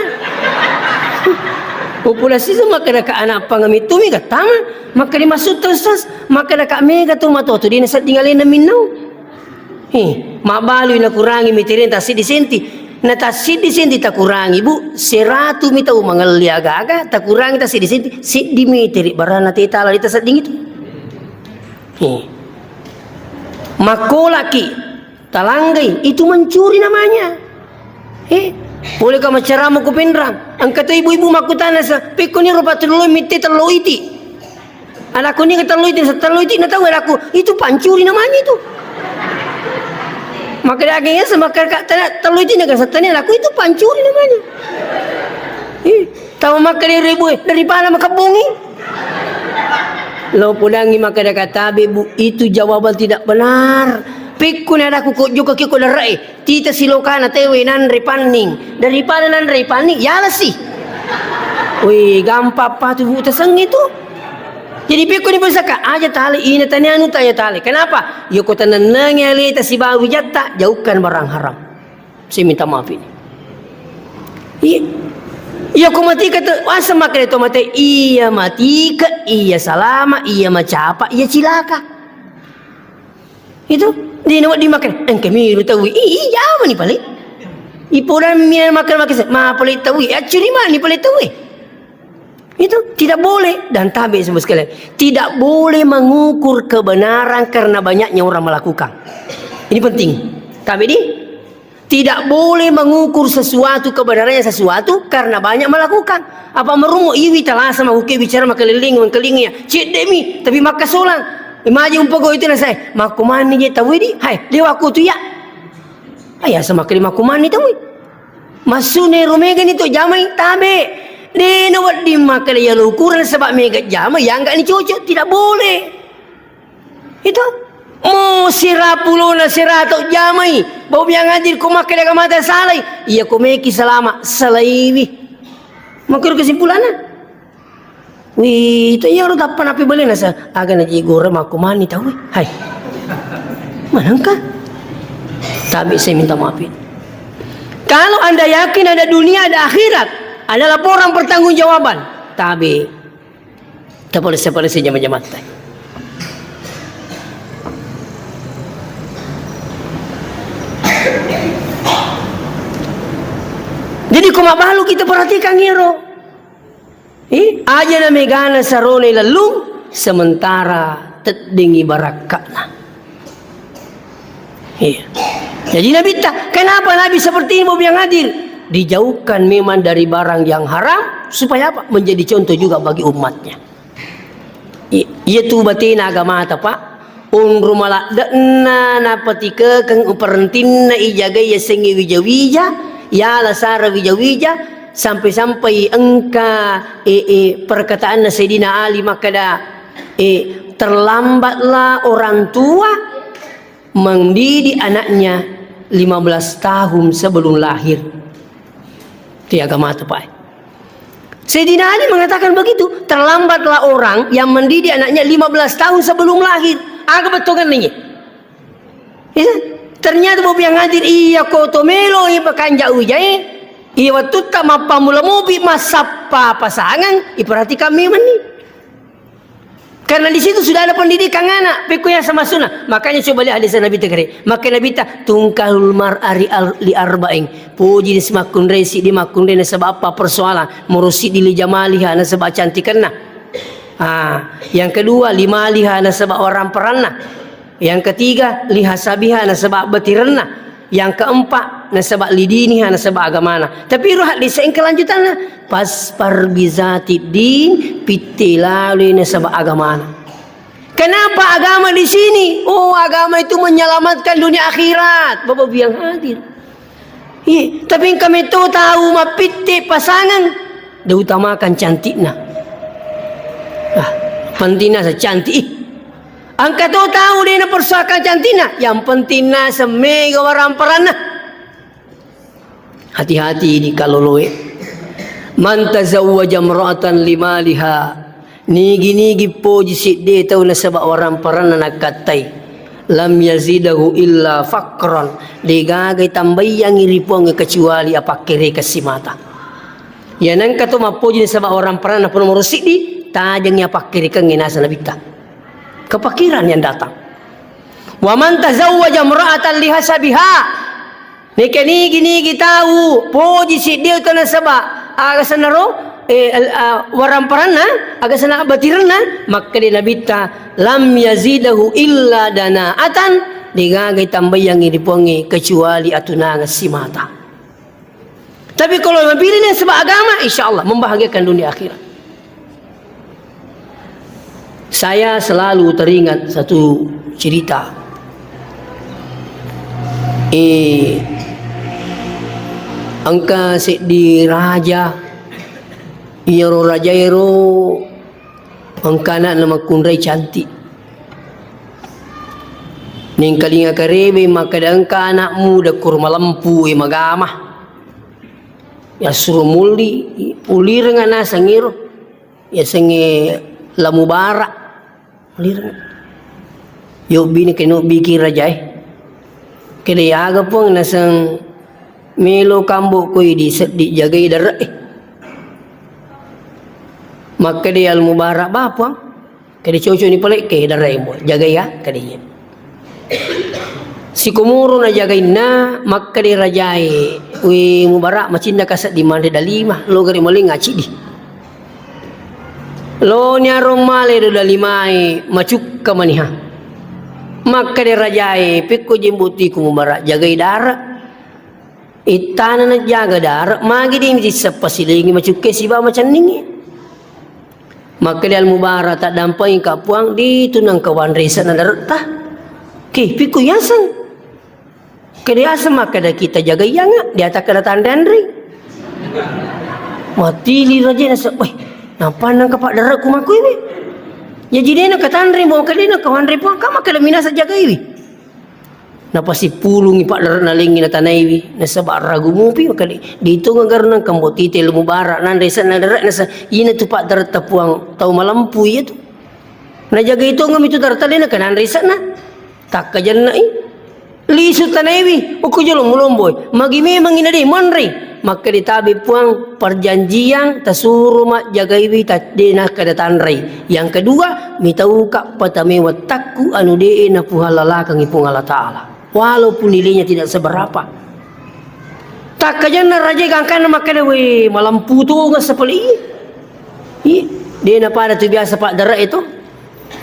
Populasi tu makkeda ka anak panga mitu mega tama. Makkeda maksud tu, Ustaz, makkeda ka mega tu matoto dina sedding alena minnau. He, mabbalui nakurangi metereng tassiddi senti. Na tassiddi senti takurangi, Bu, seratu mi tau mangelli aga-aga, takurangi tassiddi senti, siddi meteri barana tetala di tasedding itu. He. Makkolaki, talanggai, itu mencuri namanya. He, boleh ka macaramu ku Pinrang. Engka tu ibu-ibu makkutana sa, "Pekko ni rupa tello mitte tello iti." Anakku ni tello iti, tello iti na tau anakku, itu pancuri namanya itu. Maka dia akhirnya sama kakak tanya, "Tello iti na settani anakku, itu pancuri namanya." Ih, tau maka dia ribu, eh, daripada maka bongi. Lo podangngi makkeda katabe, Bu, itu jawaban tidak benar. Pekkuni ada ku ko jokka ki ko dare'e, tita silokana tewe nanre panning. Daripada nanre panning, yalasi. Wih, gampang patu Bu tasengnge tu. Jadi pekkuni pesaka, aja tale, ina tani anu ta aja tale. Kenapa? Yo ko tanennengi aleta sibawa wijatta, jauhkan barang haram. Saya minta maaf ini. Iya. Iya, ko matika tu, asa makkeda to mate, iya matika, iya salama, iya macapa, iya cilaka. Itu, di nawa di makan, engka miru tawi, iya, iya, mani pale. Ipodan mi makan makan, ma pale tawi, acuri mani pale tawi. Itu tidak boleh dan tabe semua sekalian. Tidak boleh mengukur kebenaran karena banyaknya orang melakukan. Ini penting. Tabe di? Tidak boleh mengukur sesuatu kebenarannya sesuatu karena banyak melakukan. Apa merumu iwi talasa mahuke bicara makalilling mengkelingi ya. Cedde mi, tapi makka solang. Imaji umpago itu na saya. Makumani je tawi di? Hai, dewa aku tu ya. Ayah sama kali makumani tawi. Masune romega ni to jamai tabe. Dena wedding makkeda ya ukuran sebab mega jamai ya enggak ni cocok, tidak boleh. Itu mo sira pulona sira to jamai. Bau biang hadir ko makkeda mata salai. Iya ko meki salama salaiwi. Makkeda kesimpulanna. Wih, itu iya ro tappa napi beli nasa aga na jigora makku mani tahu. Hai. Manangka? Tabe saya minta maaf. Kalau Anda yakin ada dunia, ada akhirat, ada laporan pertanggungjawaban. Tabe. Tapalese-palese jama-jamatta. Jadi ko mabalu kita perhatikan iro. Eh, aja na megana sarona ilellung, sementara teddingi barakka'na. Iya. Jadi Nabitta, kenapa Nabi seperti ini mau biang hadir? Dijauhkan memang dari barang yang haram, supaya apa? Menjadi contoh juga bagi umatnya. I-, iya tu batena agamata, Pak. Onro maladde'na napatikekeng uparentinna ijagai yasengnge wija-wija, yala sara wija-wija, sampai-sampai engka, e, e, perkataanna Sayyidina Ali makkeda, e, terlambatlah orang tua mendidik anaknya lima belas tahun sebelum lahir. Itu agamata, Pak. Sayyidina Ali mengatakan begitu, terlambatlah orang yang mendidik anaknya lima belas tahun sebelum lahir. Aga bettuanna iye. Ya, ternyata bobi yang hadir iya ko to melo iya pakanja ujae, iya wattutta mappammula mopi massappa pasangan, iperhatikan memang ni. Karena di situ sudah ada pendidikan anak, pekko yang sama sunnah. Makanya coba lihat hadis Nabi tegere. Maka Nabi ta, "Tungkahul mar'a li al-, li arba'in." Poji di semakkunre, siddi makkunre nasaba apa persoalan. Moro siddi li jamaliha nasaba cantikenna. Ah, yang kedua, li maliha nasaba orang peranna. Yang ketiga, li hasabiha nasaba betirenna. Yang keempat, nasaba lidiniha, nasaba agamana. Tapi ro hadis yang kelanjutanna, pas parbizati din, pitte lalui nasaba agamana. Kenapa agama di sini? Oh, agama itu menyelamatkan dunia akhirat. Bapak Ibu yang hadir. Iya, tapi engka metto tau mappitte pasangan, diutamakan cantiknya. Ah, pentingnya cantik. Ih. Engka to tau de napersoalkan cantiknya, yang penting naseng mega waramparanna. Hati-hati di kaloloe. Man tazawwaja imra'atan limaliha. Nigi-nigi poji sidde tau nasaba waramparanna nakkattai. Lam yazidahu illa faqran. Degaga tambaiyangi ri Puangnge kecuali apakkerekeng simata. Iya nengka to mappoji nasaba waramparanna pun nomoro siddi, tajengi apakkerekengnge naseng Nabitta. Kepakiran yang datang. Wa man tazawwaja imra'atan lihasabiha. Neke nigi-nigi tau poji siddi tau nasaba aga senaro, eh, al-, ah, waramparanna, aga sena batirenna, makkeda Nabitta, "Lam yazidahu illa dana'atan," degaga tambaiyangi ri Puangnge kecuali atunangeng simata. Tapi kalau mapilih nasaba agama, insya Allah membahagiakan dunia akhirat. Saya selalu teringat satu cerita. Eh, engka seddi raja, iyaro rajaero Engka ana'na makkunrai cantik. Nengkalinga karebe makkeda engka ana'mu dakkoro malempu e magama. Yasuro mulli, ulirenga naseng ero. Yasengnge La Mubarak. Ulirenga. Yobbi ni kenobbiki rajae. Kede aga Puang naseng melo kambo koi di seddi jagai dare'e. Makkeda Al Mubarak, "Ba, Puang, kede cocok ni pale ke darai mo, jagai ya," kede iya. Sikomoro na jagainna, makkeda rajae, "We Mubarak, macinna ka seddi manre dalima, lo gare maling acidi." Lo ni aro male do dalimae, macukka maniha. Makkeda rajae, "Pekko jembotiku Mubarak, jagai dara." Ittana najaga dara, magi de' mi tissappa silengi macukkai sibawa macanningi. Makkeda Al Mubarak, "Taddampengi ka Puang, ditu nengka wanre ise'na dare'ta." Ki, pikku yaseng. Kede yaseng makkeda kita jaga iyangnga, diatakka natanre anre. Matili raja nasa, "Weh, nappa nengka paddare'ku makkuiwi." Jaji de' nengka tanre, mau kede nengka wanre Puang, ka makkeda minasa jagaiwi. Napasippulungi paddare'na lengngi natanaiwi, nasaba ragu mupi, makkeda, "Ditonga garunang kambotite Al Mubarak, nanre ise'na dare'na sa, ina tu paddare'ta Puang, tau malempu iya tu. Najagai tongami tu dare'ta de' nengka nanre ise'na." Takkajanna'i. Lisu tanaiwi, okko jolo mulomboi. Magi memangi na de' manre. Makkeda tabe Puang, perjanjian tasuro majjagaiwi ta-, de' nakkeda tanrei. Yang kedua, mitauka patame wettakku anu de' napuhallalakangi Puang Allah Ta'ala. Walaupun nilainya tidak seberapa. Takkajanna raja gangkanna makkeda, "We, malempu tongeng sapali." Ih, de' napada tu biasa paddare'e to.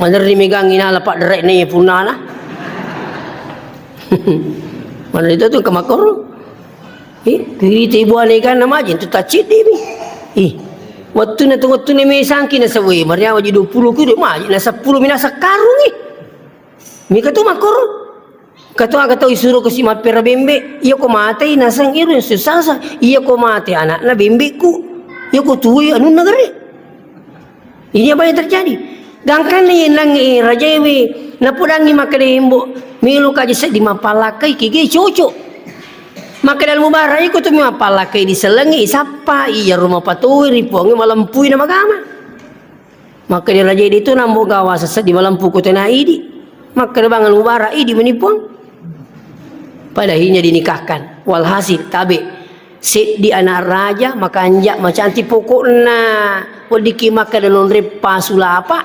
Manerri megang inala paddare'na iya punnana. Mana itu tu kemakkoro. Ih, kuirita ibuane ganna maji tu tacciddi mi. Ih, wettunna tu, wettunna mesangki nasa, "We, mariawa ji dua puluh ku de' maji, na seppulo mi nasa karungi." Mika tu makkoro. Katoa, katau isuro kasi mappera bembe, iya ko matei naseng iro yang susasa, iya ko mate anakna bembeku, iya ko tuwoi anunna gare. Ini apa yang terjadi? Gangkanna iye nangnge rajaewe, napodangngi makkeda, "Embo, melo ka aja seddi mappallakai kege cocok." Makkeda Al Mubarak, "Iko tu mappallakai diselengnge, isappa, iya rumah patoi ri Puangnge malempui na magama." Makkeda raja idi tu, "Nambo gawa seseddi malempu ko tena idi." Makkeda bang Al Mubarak, "Idi meni Puang." Pada akhirnya dinikahkan. Walhasil, tabe. Seddi anak raja, makanja, macantik pokokna. Weddikki makkeda nonre pasulapa,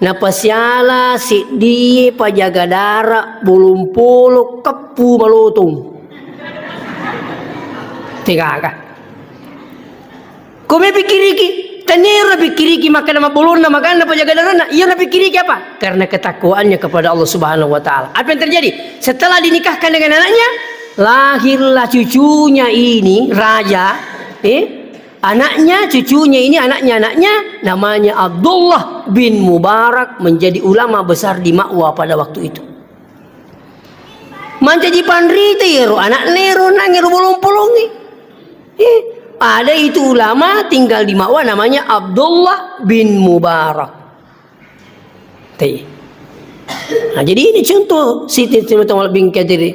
napasiala seddie pajaga dara bolong polo keppu malotong. Tegaga. Ko mepikkiriki, taniero napikkiriki makkeda mabbolonna, maganna pajaga darana, iya napikkiriki apa? Karena ketakwaannya kepada Allah Subhanahu wa Ta'ala. Apa yang terjadi? Setelah dinikahkan dengan anaknya, lahirlah cucunya ini, raja, eh, anaknya, cucunya ini, anaknya, anaknya, namanya Abdullah bin Mubarak, menjadi ulama besar di Ma'wa pada waktu itu. Mancaji panrita iyaro anakna ero nang ero bolong-polongnge. Eh, ada itu ulama tinggal di Ma'wa namanya Abdullah bin Mubarak. Tei. Nah, jadi ini contoh, siti tino tawal bingkai diri,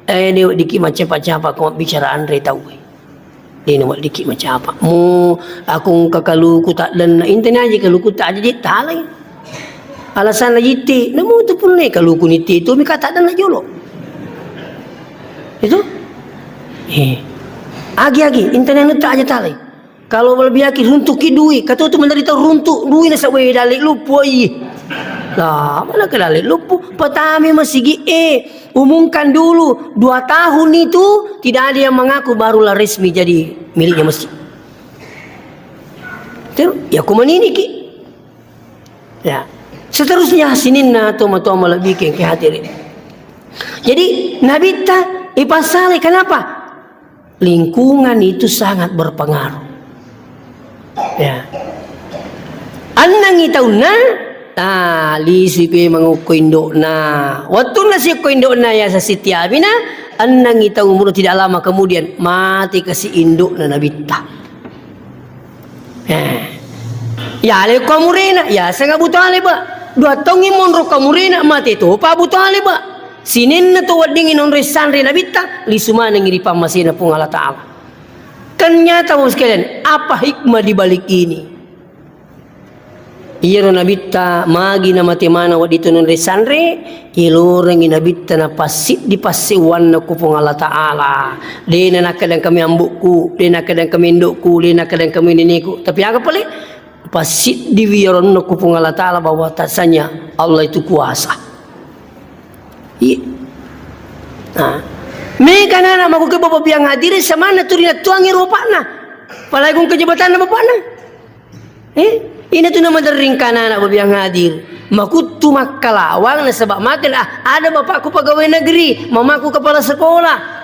eh, dia diki macam-macam apa kau bicara anre tau. Dena weddikki macapa. Mu, aku engka kaluku taddenna. Inteni aja kaluku tak aja je talai. Alasanna jitti, namu tu punne kaluku nitti itu mika taddenna jolo. Itu? Eh. Agi-agi, inteni anu tak aja talai. Kalau lebih aki runtuki dui, kata tu menderita runtuk dui nasa we dale lupu ai. Lah, mana ke dale lupu? Patami masigi e. Umumkan dulu, dua tahun itu tidak ada yang mengaku, barulah resmi jadi miliknya masjid. Itu, ya, kumanini ki. Ya. Seterusnya, sininna toma-toma lebih ke, ke hadirin. Jadi, Nabitta ipasale, kenapa? Lingkungan itu sangat berpengaruh. Ya. Ennengngi taunna, nah, lisui pe mangukko indo'na. Wettunna siokko indo'na yaseng Siti Aminah, ennengngi taung umur tidak lama kemudian mati kasi indo'na Nabitta. Eh. Yaleko amurena, yaseng Abu Thalib. Dua taungngi monro ko amurena, mate topa Abu Thalib. Sininna to weddingngi nonroi sanre Nabitta, lisu manengngi ri pammasena Puang Allah Ta'ala. Kan nyata, Bapak sekalian, apa hikmah di balik ini? Iyaro Nabitta magi namate maneng wedding to nonroi sanre, yelorengngi Nabitta napassiddi passeuwanna ku Puang Allah Ta'ala. De' nakkeda engka mi ambo'ku, de' nakkeda engka mi indo'ku, de' nakkeda engka mi neneku. Tapi aga pale? Passiddiwi iyaro onnokku Puang Allah Ta'ala bahwasanya Allah itu kuasa. Iya. Nah, mega anak-anak makkukue Bapak biang hadirin, samanna tu rinattuangngi ropa'na. Apalagi engka jabatanna bapakna. Eh, ina tu namaderring anak-anak Bapak biang hadir. Makuttu makkalawang nasaba makkeda, ah, ada bapakku pegawai negeri, mamaku kepala sekolah.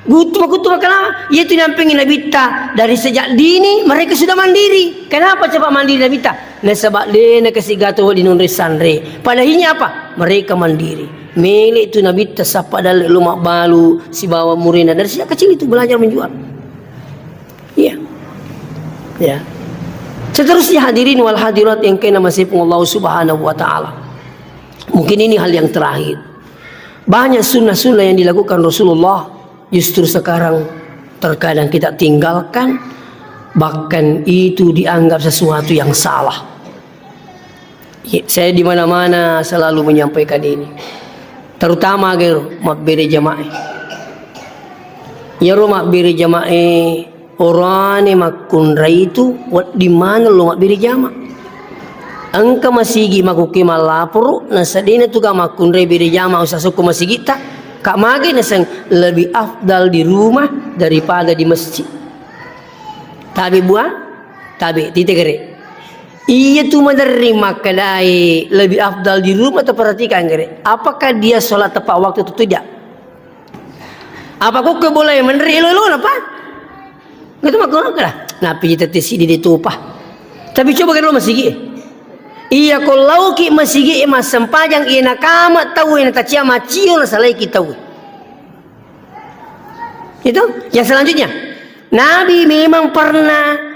Guttu, makuttu makkalawang. Iya tu nampingi Nabitta, dari sejak dini mereka sudah mandiri. Kenapa cepat mandiri Nabitta? Nasaba de' nakasigato wedding nonroi sanre. Padahalnya apa? Mereka mandiri. Mele tu Nabitta sappa dalle lo mabbalu sibawa murena. Dari sejak kecil itu belajar menjual. Iya. Ya. Seterusnya, hadirin wal hadirat yang kena masih Allah Subhanahu wa Ta'ala. Mungkin ini hal yang terakhir. Banyak sunnah-sunnah yang dilakukan Rasulullah, justru sekarang terkadang kita tinggalkan, bahkan itu dianggap sesuatu yang salah. Ye, saya di mana-mana selalu menyampaikan ini. Terutama iyaro mabbere jamaah. Iyaro mabbere jamaah, orane makkunrai itu wedding maneng lo mabbere jama. Engka masigi makkukue mallaporo, nasadena tu ga makkunrai bere jama usasukku masigita, ka mage naseng lebih afdal di rumah daripada di masjid. Tabe buah, tabe tite gere. Iya tu maderri makkedai lebih afdal di rumah, atau perhatikan gere. Apakah dia sholat tepat waktu atau tidak? Apa kok ke boleh meneri lo-lo napa? Gitu mah kok lah. Napi tete sidi di tupa. Tapi coba kan lo masigi. Iya ko lauki masigi massempajang iya nakama tau na tacia macio na salaiki tau. Itu yang selanjutnya. Nabi memang pernah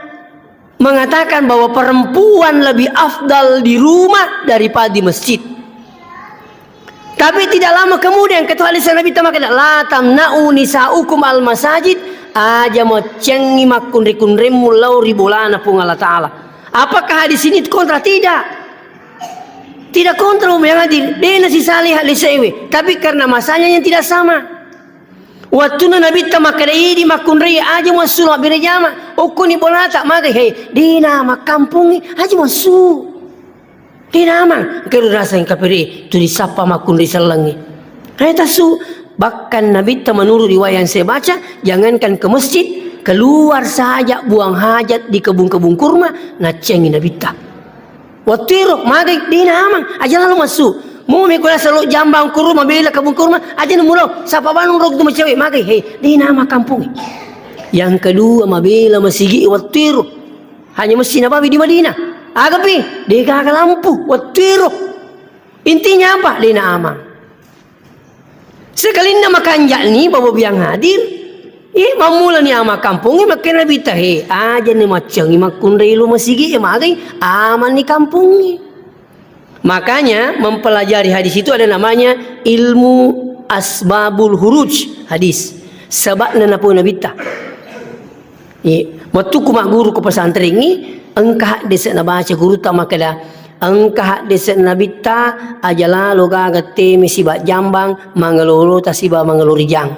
mengatakan bahwa perempuan lebih afdal di rumah daripada di masjid. Tapi tidak lama kemudian, ketua hadis Nabi tama kena, "La tamna'u nisa'ukum al masajid," aja maccengi makkunre-kunremmu lao ri bolana Puang Allah Ta'ala. Apakah hadis ini kontra? Tidak. Tidak kontra, yang hadir. Dena sisali hadis ewe. Tapi karena masanya yang tidak sama. Wattunna Nabitta makkeda, "Idi makkunrai aja massu mabbere jama." Okkoni bolata magai, "Hei, dena makkampungi, aja massu." Dena amang, keru rasa yang kapere, tu disappa makkunrai sellengi. Hai tasu, bahkan Nabitta menurut riwayat yang saya baca, jangankan ke masjid, keluar saja buang hajat di kebun-kebun kurma, naccengi Nabitta. Wettuero, magai, dena amang, aja lalo massu. Mumi ko nasalo jambang kurma, mabela kabung kurma, aja namulo, sapa banung rok tu macewe, magai, hei, dena amang kampung. Yang kedua, mabela masigi wettuero. Hanya masjid Nabawi di Madinah. Agapi, degaga lampu, wettuero. Intinya apa? Dena amang. Sekalinna makanja'ni, Bapak biang hadir, eh, mammulani ama kampongnge, makkeda Nabitta, he, ajani maccengi makkunrai lo masigi, eh, magai, amanni kampongnge. Makanya, mempelajari hadis itu ada namanya ilmu asbabul huruj hadis. Sababna napau Nabitta. Iya, wettukku magguru ko pesantrengngi, engka haddese nabaca gurutta makkeda, engka haddese Nabitta, aja lalo gaga teme siba jambang, mangalolota siba mangalori jang.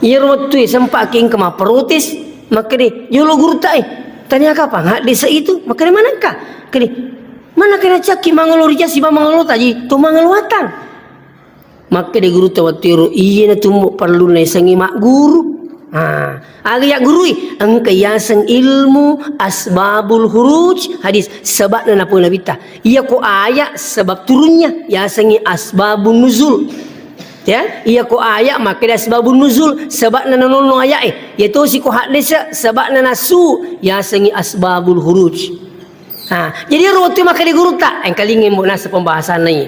Iyaro wettue sempa'ki engka mapprotes, makkeda, jolo gurutta e, tania kapang haddese itu, makkeda manengka? Kede, mana kena cakki mangalori jang siba mangalota ji, to mangaluatang. Makkeda gurutta wettuero, iyana tummu perlunna yasengnge magguru. Ah, aga yaggurui? Engka yaseng ilmu asbabul huruj hadis, sebabna napau Nabitta. Iya ko ayat sebab turunnya, yasengnge asbabun nuzul. Ya, iya ko ayat makkeda asbabun nuzul, sebabna nanonno ayat e. Iya tosi ko haddese, sebabna nasu, yasengnge asbabul huruj. Ah, jadi ro wettu makkeda gurutta, engkalinga mo nasa pembahasanna iya.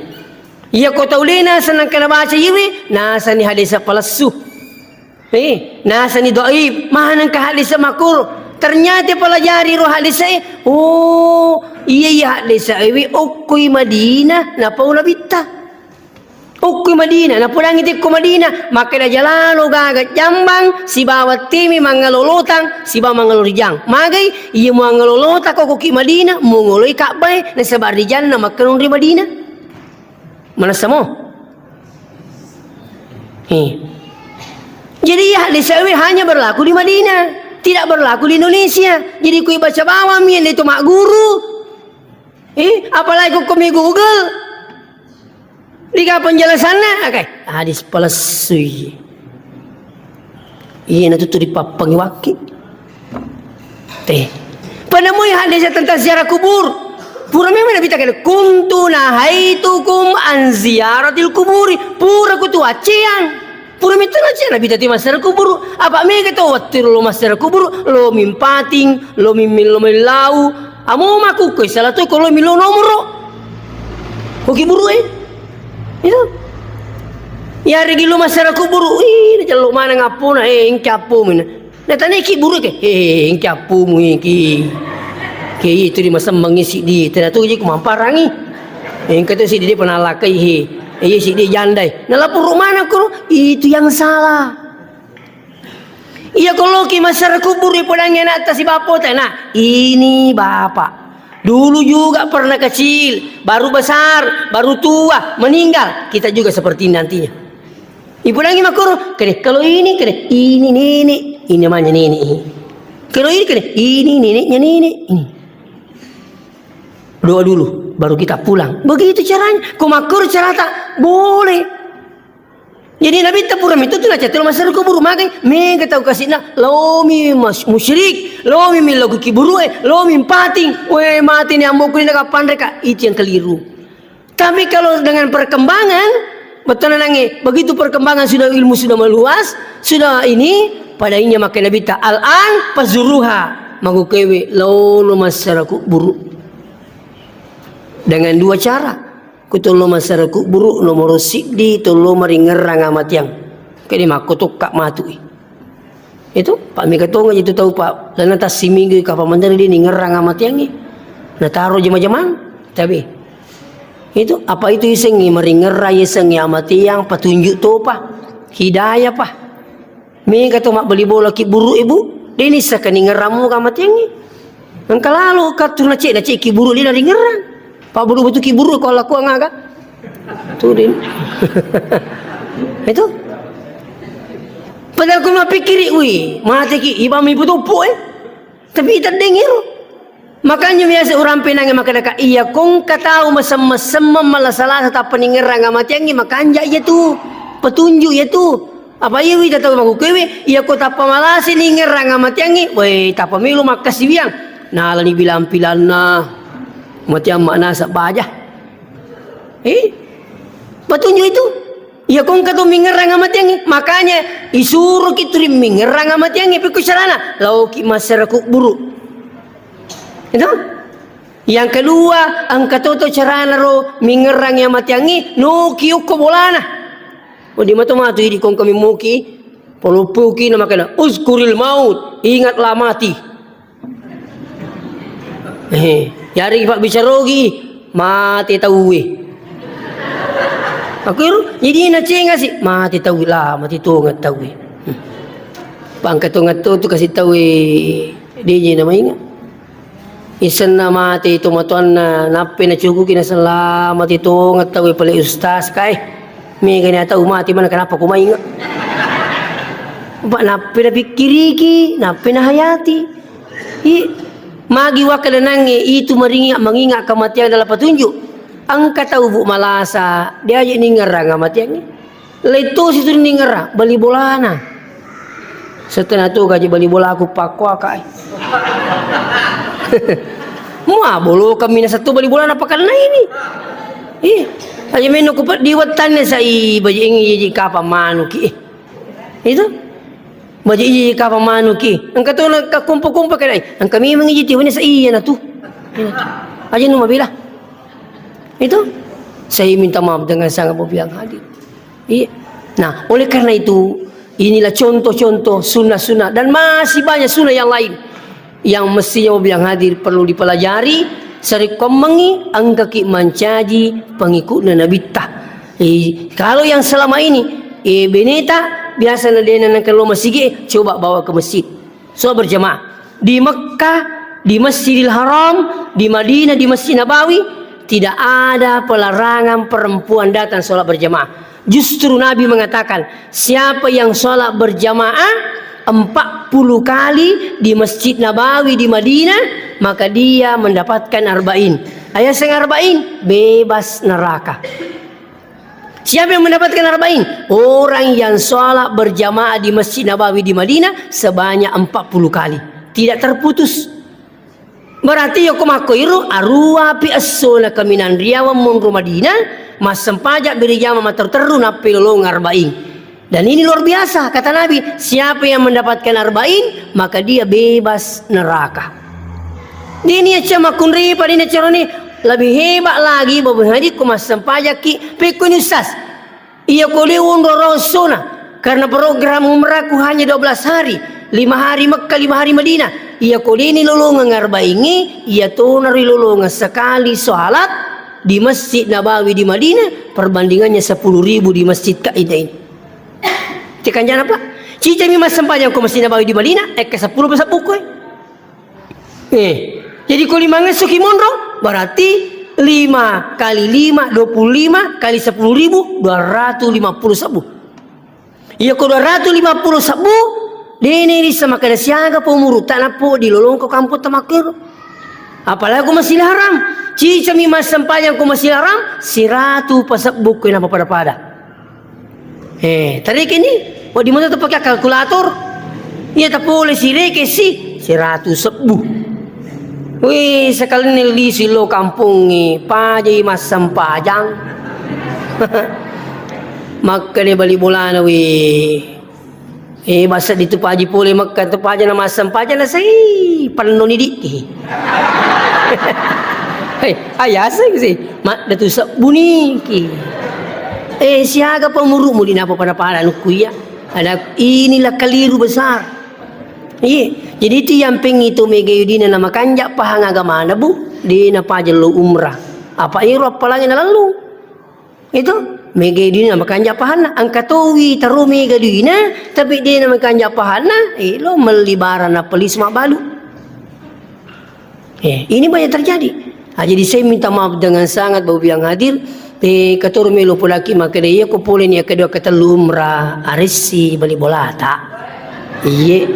Iya ko tau de naseng nangka nabaca iwi, nasani hadese palessu. Eh, nasani dhaif, manengka hadese makkuro. Ternyata pelajari ro haddese'e, oh, iya, iya haddese'e wi okkoi Madinah napau Nabitta. Okkoi Madinah, napodangngi tekko Madinah, makkeda jalalo gaga jambang, sibawa temi mangngalolotang, sibawa mangngalo rijang. Magai, iya muangngalolotang ko koki Madinah, mungoloi Ka'bae, nasaba rijanna makkenung ri Madinah. Manessa mo? Eh. Jadi, iya haddese'e wi hanya berlaku di Madinah, tidak berlaku di Indonesia. Jadi, kui baca bawang mi itu magguru. Eh, apalagi ko komi Google. Diga penjelasanna? Oke, hadis palessui. Iya, na tutu dipappangi wakki. Teh. Panemui hadis tentang ziarah kubur. Pura memang Nabitta kene, "Kuntu nahaitukum an ziyaratil kuburi." Pura kutu acceang. Pura metto nacce Nabitta ti massiara kuburu. Apa mega to wettu lo massiara kuburu, lo mimpating, lo mimillo mellau. Amo makkukkoe sala to ko lo millo nomoro. Ko ki buru e. Itu. Iyaregi lo massiara kuburu, ih, nacello maneng appona, eh, engka appomu. Natanai ki buru ke, eh, engka appomu iki. Ke itu di masemmangi siddi, tena tu ji kumamparangi. Engka tu siddi dia pernah lakai, he. Eh, iya siddi jandai. Nalapuru mana kono? Itu yang salah. Iya, ko loki massiara kuburu, ipodangngi ana'ta sibawa appota. Nah, ini bapak. Dulu juga pernah kecil, baru besar, baru tua, meninggal. Kita juga seperti ini nantinya. Ipodangngi makkoro, kene, kalau ini, kene, ini nenek, ini namanya nenek. Kalau ini, kene, ini neneknya nenek. Ini. Doa dulu, baru kita pulang. Begitu caranya. Ko makkoro carata, boleh. Jadi Nabitta pura metto tu nacatelo massiara kuburu, magai mega tau kasina, laomi mas-, musyrik, laomi millau ki buru e, laomi mpating, we, mati ni amboku ni, naka panreka, itu yang keliru. Tapi kalau dengan perkembangan, betul nange, begitu perkembangan sudah, ilmu sudah meluas, sudah ini, pada inya makai Nabitta, "Al-an fazuruha," magukewe, laono massiara kuburu. Dengan dua cara. Ku tollo massiara kuburu, nomoro siddi, tollo maringerrang amatiang. Kede makkotokka matui. Itu, pa mega tonga itu tau, pa lana tassiminggu kapa manjari di ningerrang amatiangi. Nataro jama-jamang. Tapi, itu, apa itu isengi maringerrang, isengi amatiang, patunjuk topa. Hidayah pa. Mega to mabbali bola ki buru, Ibu. Deni sakaningerrang muga matiangi. Engka lalo kattu nace, nace ki buru lina ringerrang. Pa buru betu ki buru ko lakuang aga. Tu den. Itu. Padahal ko mapikkiri, wi, mate ki, ibami butuppu, eh. Tapi ita dengiro. Makanya biasa urang penange makkadaka, iya kongka tau masem-masemmeng malasa-lasa tappa ningerrang amatiangi, makanja iya tu. Petunjuk iya tu. Apa iya wita tau makkukewe, iya ko tappa malasa ningerrang amatiangi, woi, tappa melo makkasiwiang. Nalani bilang-pilanna. Matiang maknasa baja. Eh? Petunjuk itu. Iya kongka tu mingerrang amatiangi. Makanya isuruh ki tu ri mingerrang amatiangi. Pikku sarana. Lauki masyarakat buru. Itu? Yang kedua, engka toto carana ro mingerrangi amatiangi, noki okko bolana. Wedding mato-mato idi kongka mimmuki, poloppuki na makana, "Uzkuril maut, ingatlah mati." Eh, yari pabbicarogi, mate tauwe. Aku iru, jadi nacenga si, mate tauwe lah, mate tonga tauwe. Pangka tonga tu, tu kasi tauwe, deje na mainga. Isenna mate tomatoanna, nappe nacukuki nasella mate tonga tauwe pale ustaz kae. Mega ni tau mate mana kenapa ku mainga. Pak nappe napikkiriki, nappe nahayati. I, magi wakkadanangnge itu maringa-, mengingat kematian adalah petunjuk. Engka tau, Bu, malasa, diaje ningerrang amatiangnge. Lettu situ ningerrang, bali bolana. Setengah tu gaji bali bola aku pakkuakai. Mua bolo kami na satu bali bolana pakanna ini. Ih, aja meno ku peddi wettanne sai baji ingi ji kapa manuki. Itu. Baja iya kapa manuki. Engka to na ka kumpa-kumpa kadai. Engka memang iya tiwani sa iya na tu. Iya na tu. Aja nu mabela. Itu. Saya minta maaf dengan sangat berbiang hati. Iya. Nah, oleh karena itu, inilah contoh-contoh sunnah-sunnah dan masih banyak sunnah yang lain. Yang mestinya yang hadir perlu dipelajari, sarekkoammengngi engkaki mancaji pengikutna Nabitta. Eh, kalau yang selama ini, eh, beneta biasa na dena nengka lo masigi, eh, coba bawa ke masjid. Sholat berjamaah. Di Mekah, di Masjidil Haram, di Madinah, di Masjid Nabawi, tidak ada pelarangan perempuan datang sholat berjamaah. Justru Nabi mengatakan, siapa yang sholat berjamaah empat puluh kali di Masjid Nabawi di Madinah, maka dia mendapatkan arba'in. Ayaseng arba'in, bebas neraka. Siapa yang mendapatkan arba'in? Orang yang sholat berjamaah di Masjid Nabawi di Madinah sebanyak empat puluh kali. Tidak terputus. Berarti yoko makkoiro aruapi esso na kaminang riawang monro Madinah, massempajang beri jama matteru-teru nappi lolong arba'in. Dan ini luar biasa, kata Nabi, siapa yang mendapatkan arba'in, maka dia bebas neraka. Dini acca makkunri, padini acca roni, lebih hebat lagi, Bapak Haji, ku massempajakki, pekkoni Ustaz. Iya ko de onro raossona, karena program umrahku hanya dua belas hari, lima hari Mekah, lima hari Madinah. Iya ko deni lolongeng arba'ingnge, iya tonaro lolongeng sekali sholat di Masjid Nabawi di Madinah, perbandingannya sepuluh ribu di Masjid Kaidah ini. Tekan jana, Pak. Cicami massempajang ko Masjid Nabawi di Madinah, eh, ke sepuluh pasabbuku, eh. Eh, jadi ko lima ngesso ki monro, berarti lima kali lima, dua puluh lima kali sepuluh ribu, dua ratus lima puluh sebbu. Iya ko dua ratus lima puluh sebbu, dene rissa makkeda siaga pa umurutta nappo dilolongko kampung tamakkero. Apalagi ko Masjidil Haram, cicami massempajang ko Masjidil Haram, siratu pasebbu ko napa pada-pada. Eh, tariki ni, wedding moto tepake kalkulator. Iya tapole sireke si, siratu sebbu. Wih, sekali ni lisu lo kampongnge, pajai massempajang. Makkeda bali bolana, wih. Eh, basa ditu paji pole Mekah tu paja na massempajang na sei, penno ni di. Eh, ayaseng si, madda tu sebbu niki. Eh, siaga pa umurumu di napa pada-pada nukku iya. Ada, inilah keliru besar. Iya, jadi itu yang pengitu mega yudina na makanja pahang agamana, Bu, di na pajello umrah. Apa iro apalagi na lalu? Itu, mega dina makanja pahanna, engka towi taro mega dina, tapi de na makanja pahanna, eh, lo melli barang na pelis mabbalu. Eh, ini banyak terjadi. Ah, jadi saya minta maaf dengan sangat Bapak yang hadir. Eh, katoro melo polaki makkeda, iya ko pole ni kedua ketellu umrah, arissi bali bolata. Iye.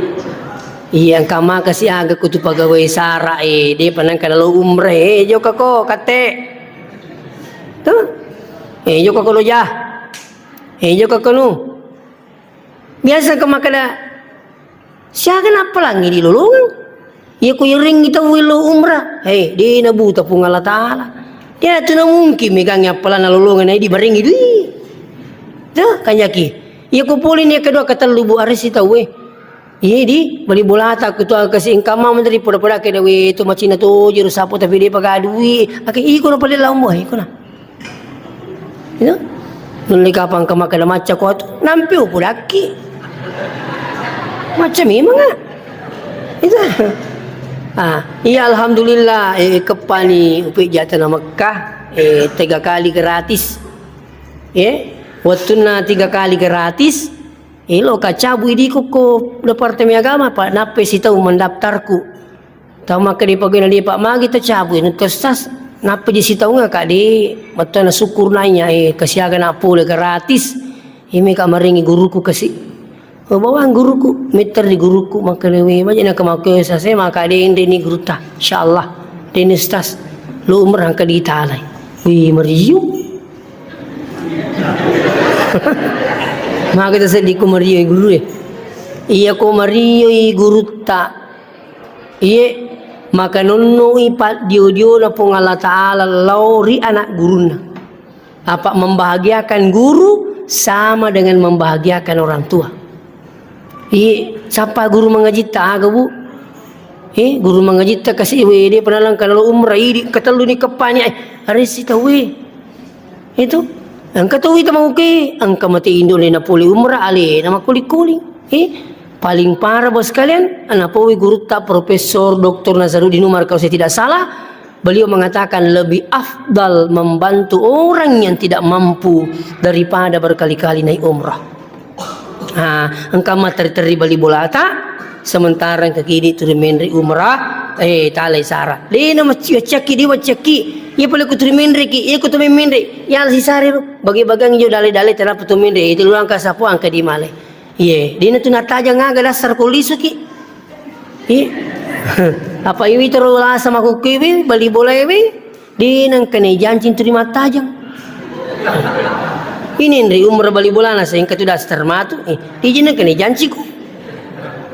Iya, engka maka si aga kutu pegawai sara, eh, de panangka nalo umrah, eh, joka ko, kate. Tuh. Eh, jokka ko loja. Eh, jokka ko nu. Biasa ko makkeda, siaga nappalangi di lolongeng. Iya ko yarengngi tau lo umrah. Eh, de na buta Puang Allah Taala. Dia tu na mungkin megangi appalanna lolongeng na di barengngi dui. Tuh, kanjaki. Iya ko pole ni kedua ketellu bu aresi tau, eh. Iye di, bali bolata ku tu aga kasi engka mama menteri poda-poda keda we tu macina toje ru sapo tapi de pagadui. Ake iko na pale laung boh, iko na. Iya. Nulli kapang ka makkeda macca ko tu, nampi upodakki. Macca memang, ah. Itu. Ah, iya, alhamdulillah, eh, keppani upe jatana Mekah, eh, tiga kali gratis. Eh, wettunna tiga kali gratis, Elo ka cabui di ko, ko Departemen Agama, pa nappe sitau mendaftarku. Tau makkeda pegawai na depa magi tacabui, nutta Ustaz, nappe ji sitaunga ka de, mattona syukur nanya, eh, kasiaga na pole gratis. Imi ka marengi guruku kasi. Oh, bawang guruku, meter di guruku, makkeda we, maja na kemaku sase, maka de ende ni gurutta. Insyaallah, de ni Ustaz, lo umrah ka ditalai. Wih, meriu. Maka taseddi ko marioi guru e. Iya ko marioi gurutta. Iye, maka nonnoi paddio-diona Puang Allah Taala lao ri anak gurunna. Apa membahagiakan guru sama dengan membahagiakan orang tua. Iye, sappa guru mangajitta aga, Bu? Eh, guru mangajitta kasi we de pernah langka nalo umrah idi ketellu ni keppani, eh, aresi tau we. Itu, engka tau ita mauke, engka mate indo le na pole umrah ale na makkuling-kuling. Eh, Paling parah, bos sekalian, napowi gurutta Profesor Doktor Nazaruddin Umar, kalau saya tidak salah, beliau mengatakan lebih afdal membantu orang yang tidak mampu daripada berkali-kali naik umrah. Ah, engka materi-teri bali bolata, sementara engka kidi tuli menre umrah, eh, talai sara. Dena macci-, maccakki, di maccakki. Iya pale ku tuli menre ki, iya ku tu menre. Ya si sare ro. Bagi-bagang jo dale-dale, tenapa tu menre. Itu luang kasapu angka di male. Iye, dena tu natajang aga dasar ko lisuki. Iye. Apa iwi tero lasa makukkui wi, bali bola wi. Dena engka ne jancing tu di mattajang. Ini nri umur bali bolana sehingga tu dasar matu. Eh, di dena engka ne jancingku.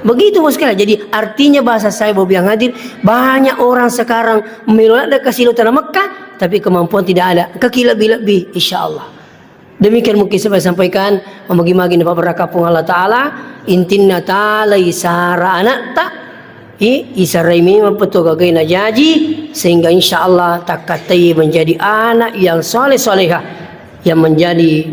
Begitu, bos sekalian. Jadi, artinya bahasa saya, Bapak yang hadir, banyak orang sekarang melo ladde kasi lao tanah Mekah, tapi kemampuan tidak ada. Kaki lebih-lebih, insya Allah. Demikian mungkin saya sampaikan, magi-magi napabbarakka Puang Allah Ta'ala, intinna talai sara anatta, i, isarai memang betul gagai najaji, sehingga insya Allah takkattai menjadi anak yang soleh-solehah, yang menjadi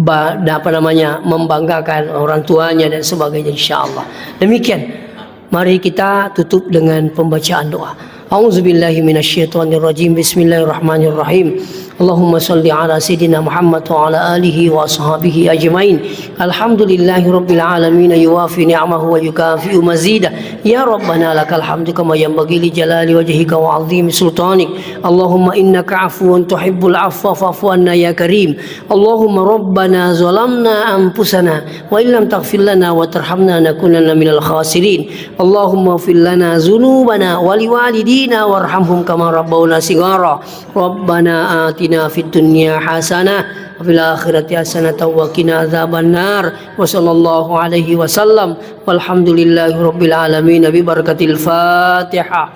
ba-, apa namanya, membanggakan orang tuanya dan sebagainya, insya Allah. Demikian. Mari kita tutup dengan pembacaan doa. A'udzubillahi minasyaitonirrajim. Bismillahirrahmanirrahim. Allahumma salli ala sayyidina Muhammad wa ala alihi wa ashabihi ajmain. Alhamdulillahi rabbil alamin, yuwafi ni'amahu wa yukafi'u mazida. Ya Rabbana, lakal hamdu kama yanbaghi li jalali wajhika wa azimi sultanik. Allahumma innaka afuwun tuhibbul afwa fa'fu anna ya karim. Allahumma rabbana zalamna anfusana wa illam taghfir lana wa tarhamna nakunanna minal khasirin. Allahumma ighfir lana dzunubana wa liwalidina warhamhum kama rabbawna shighara. Rabbana atina fid dunya hasanah wa fil akhirati hasanatan wa qina adzabannar. Wa sallallahu alaihi wasallam. Walhamdulillahi rabbil alamin. Bi barakatil Fatihah.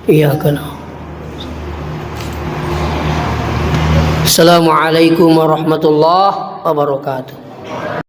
Iyyaka na'budu. Assalamualaikum warahmatullahi wabarakatuh.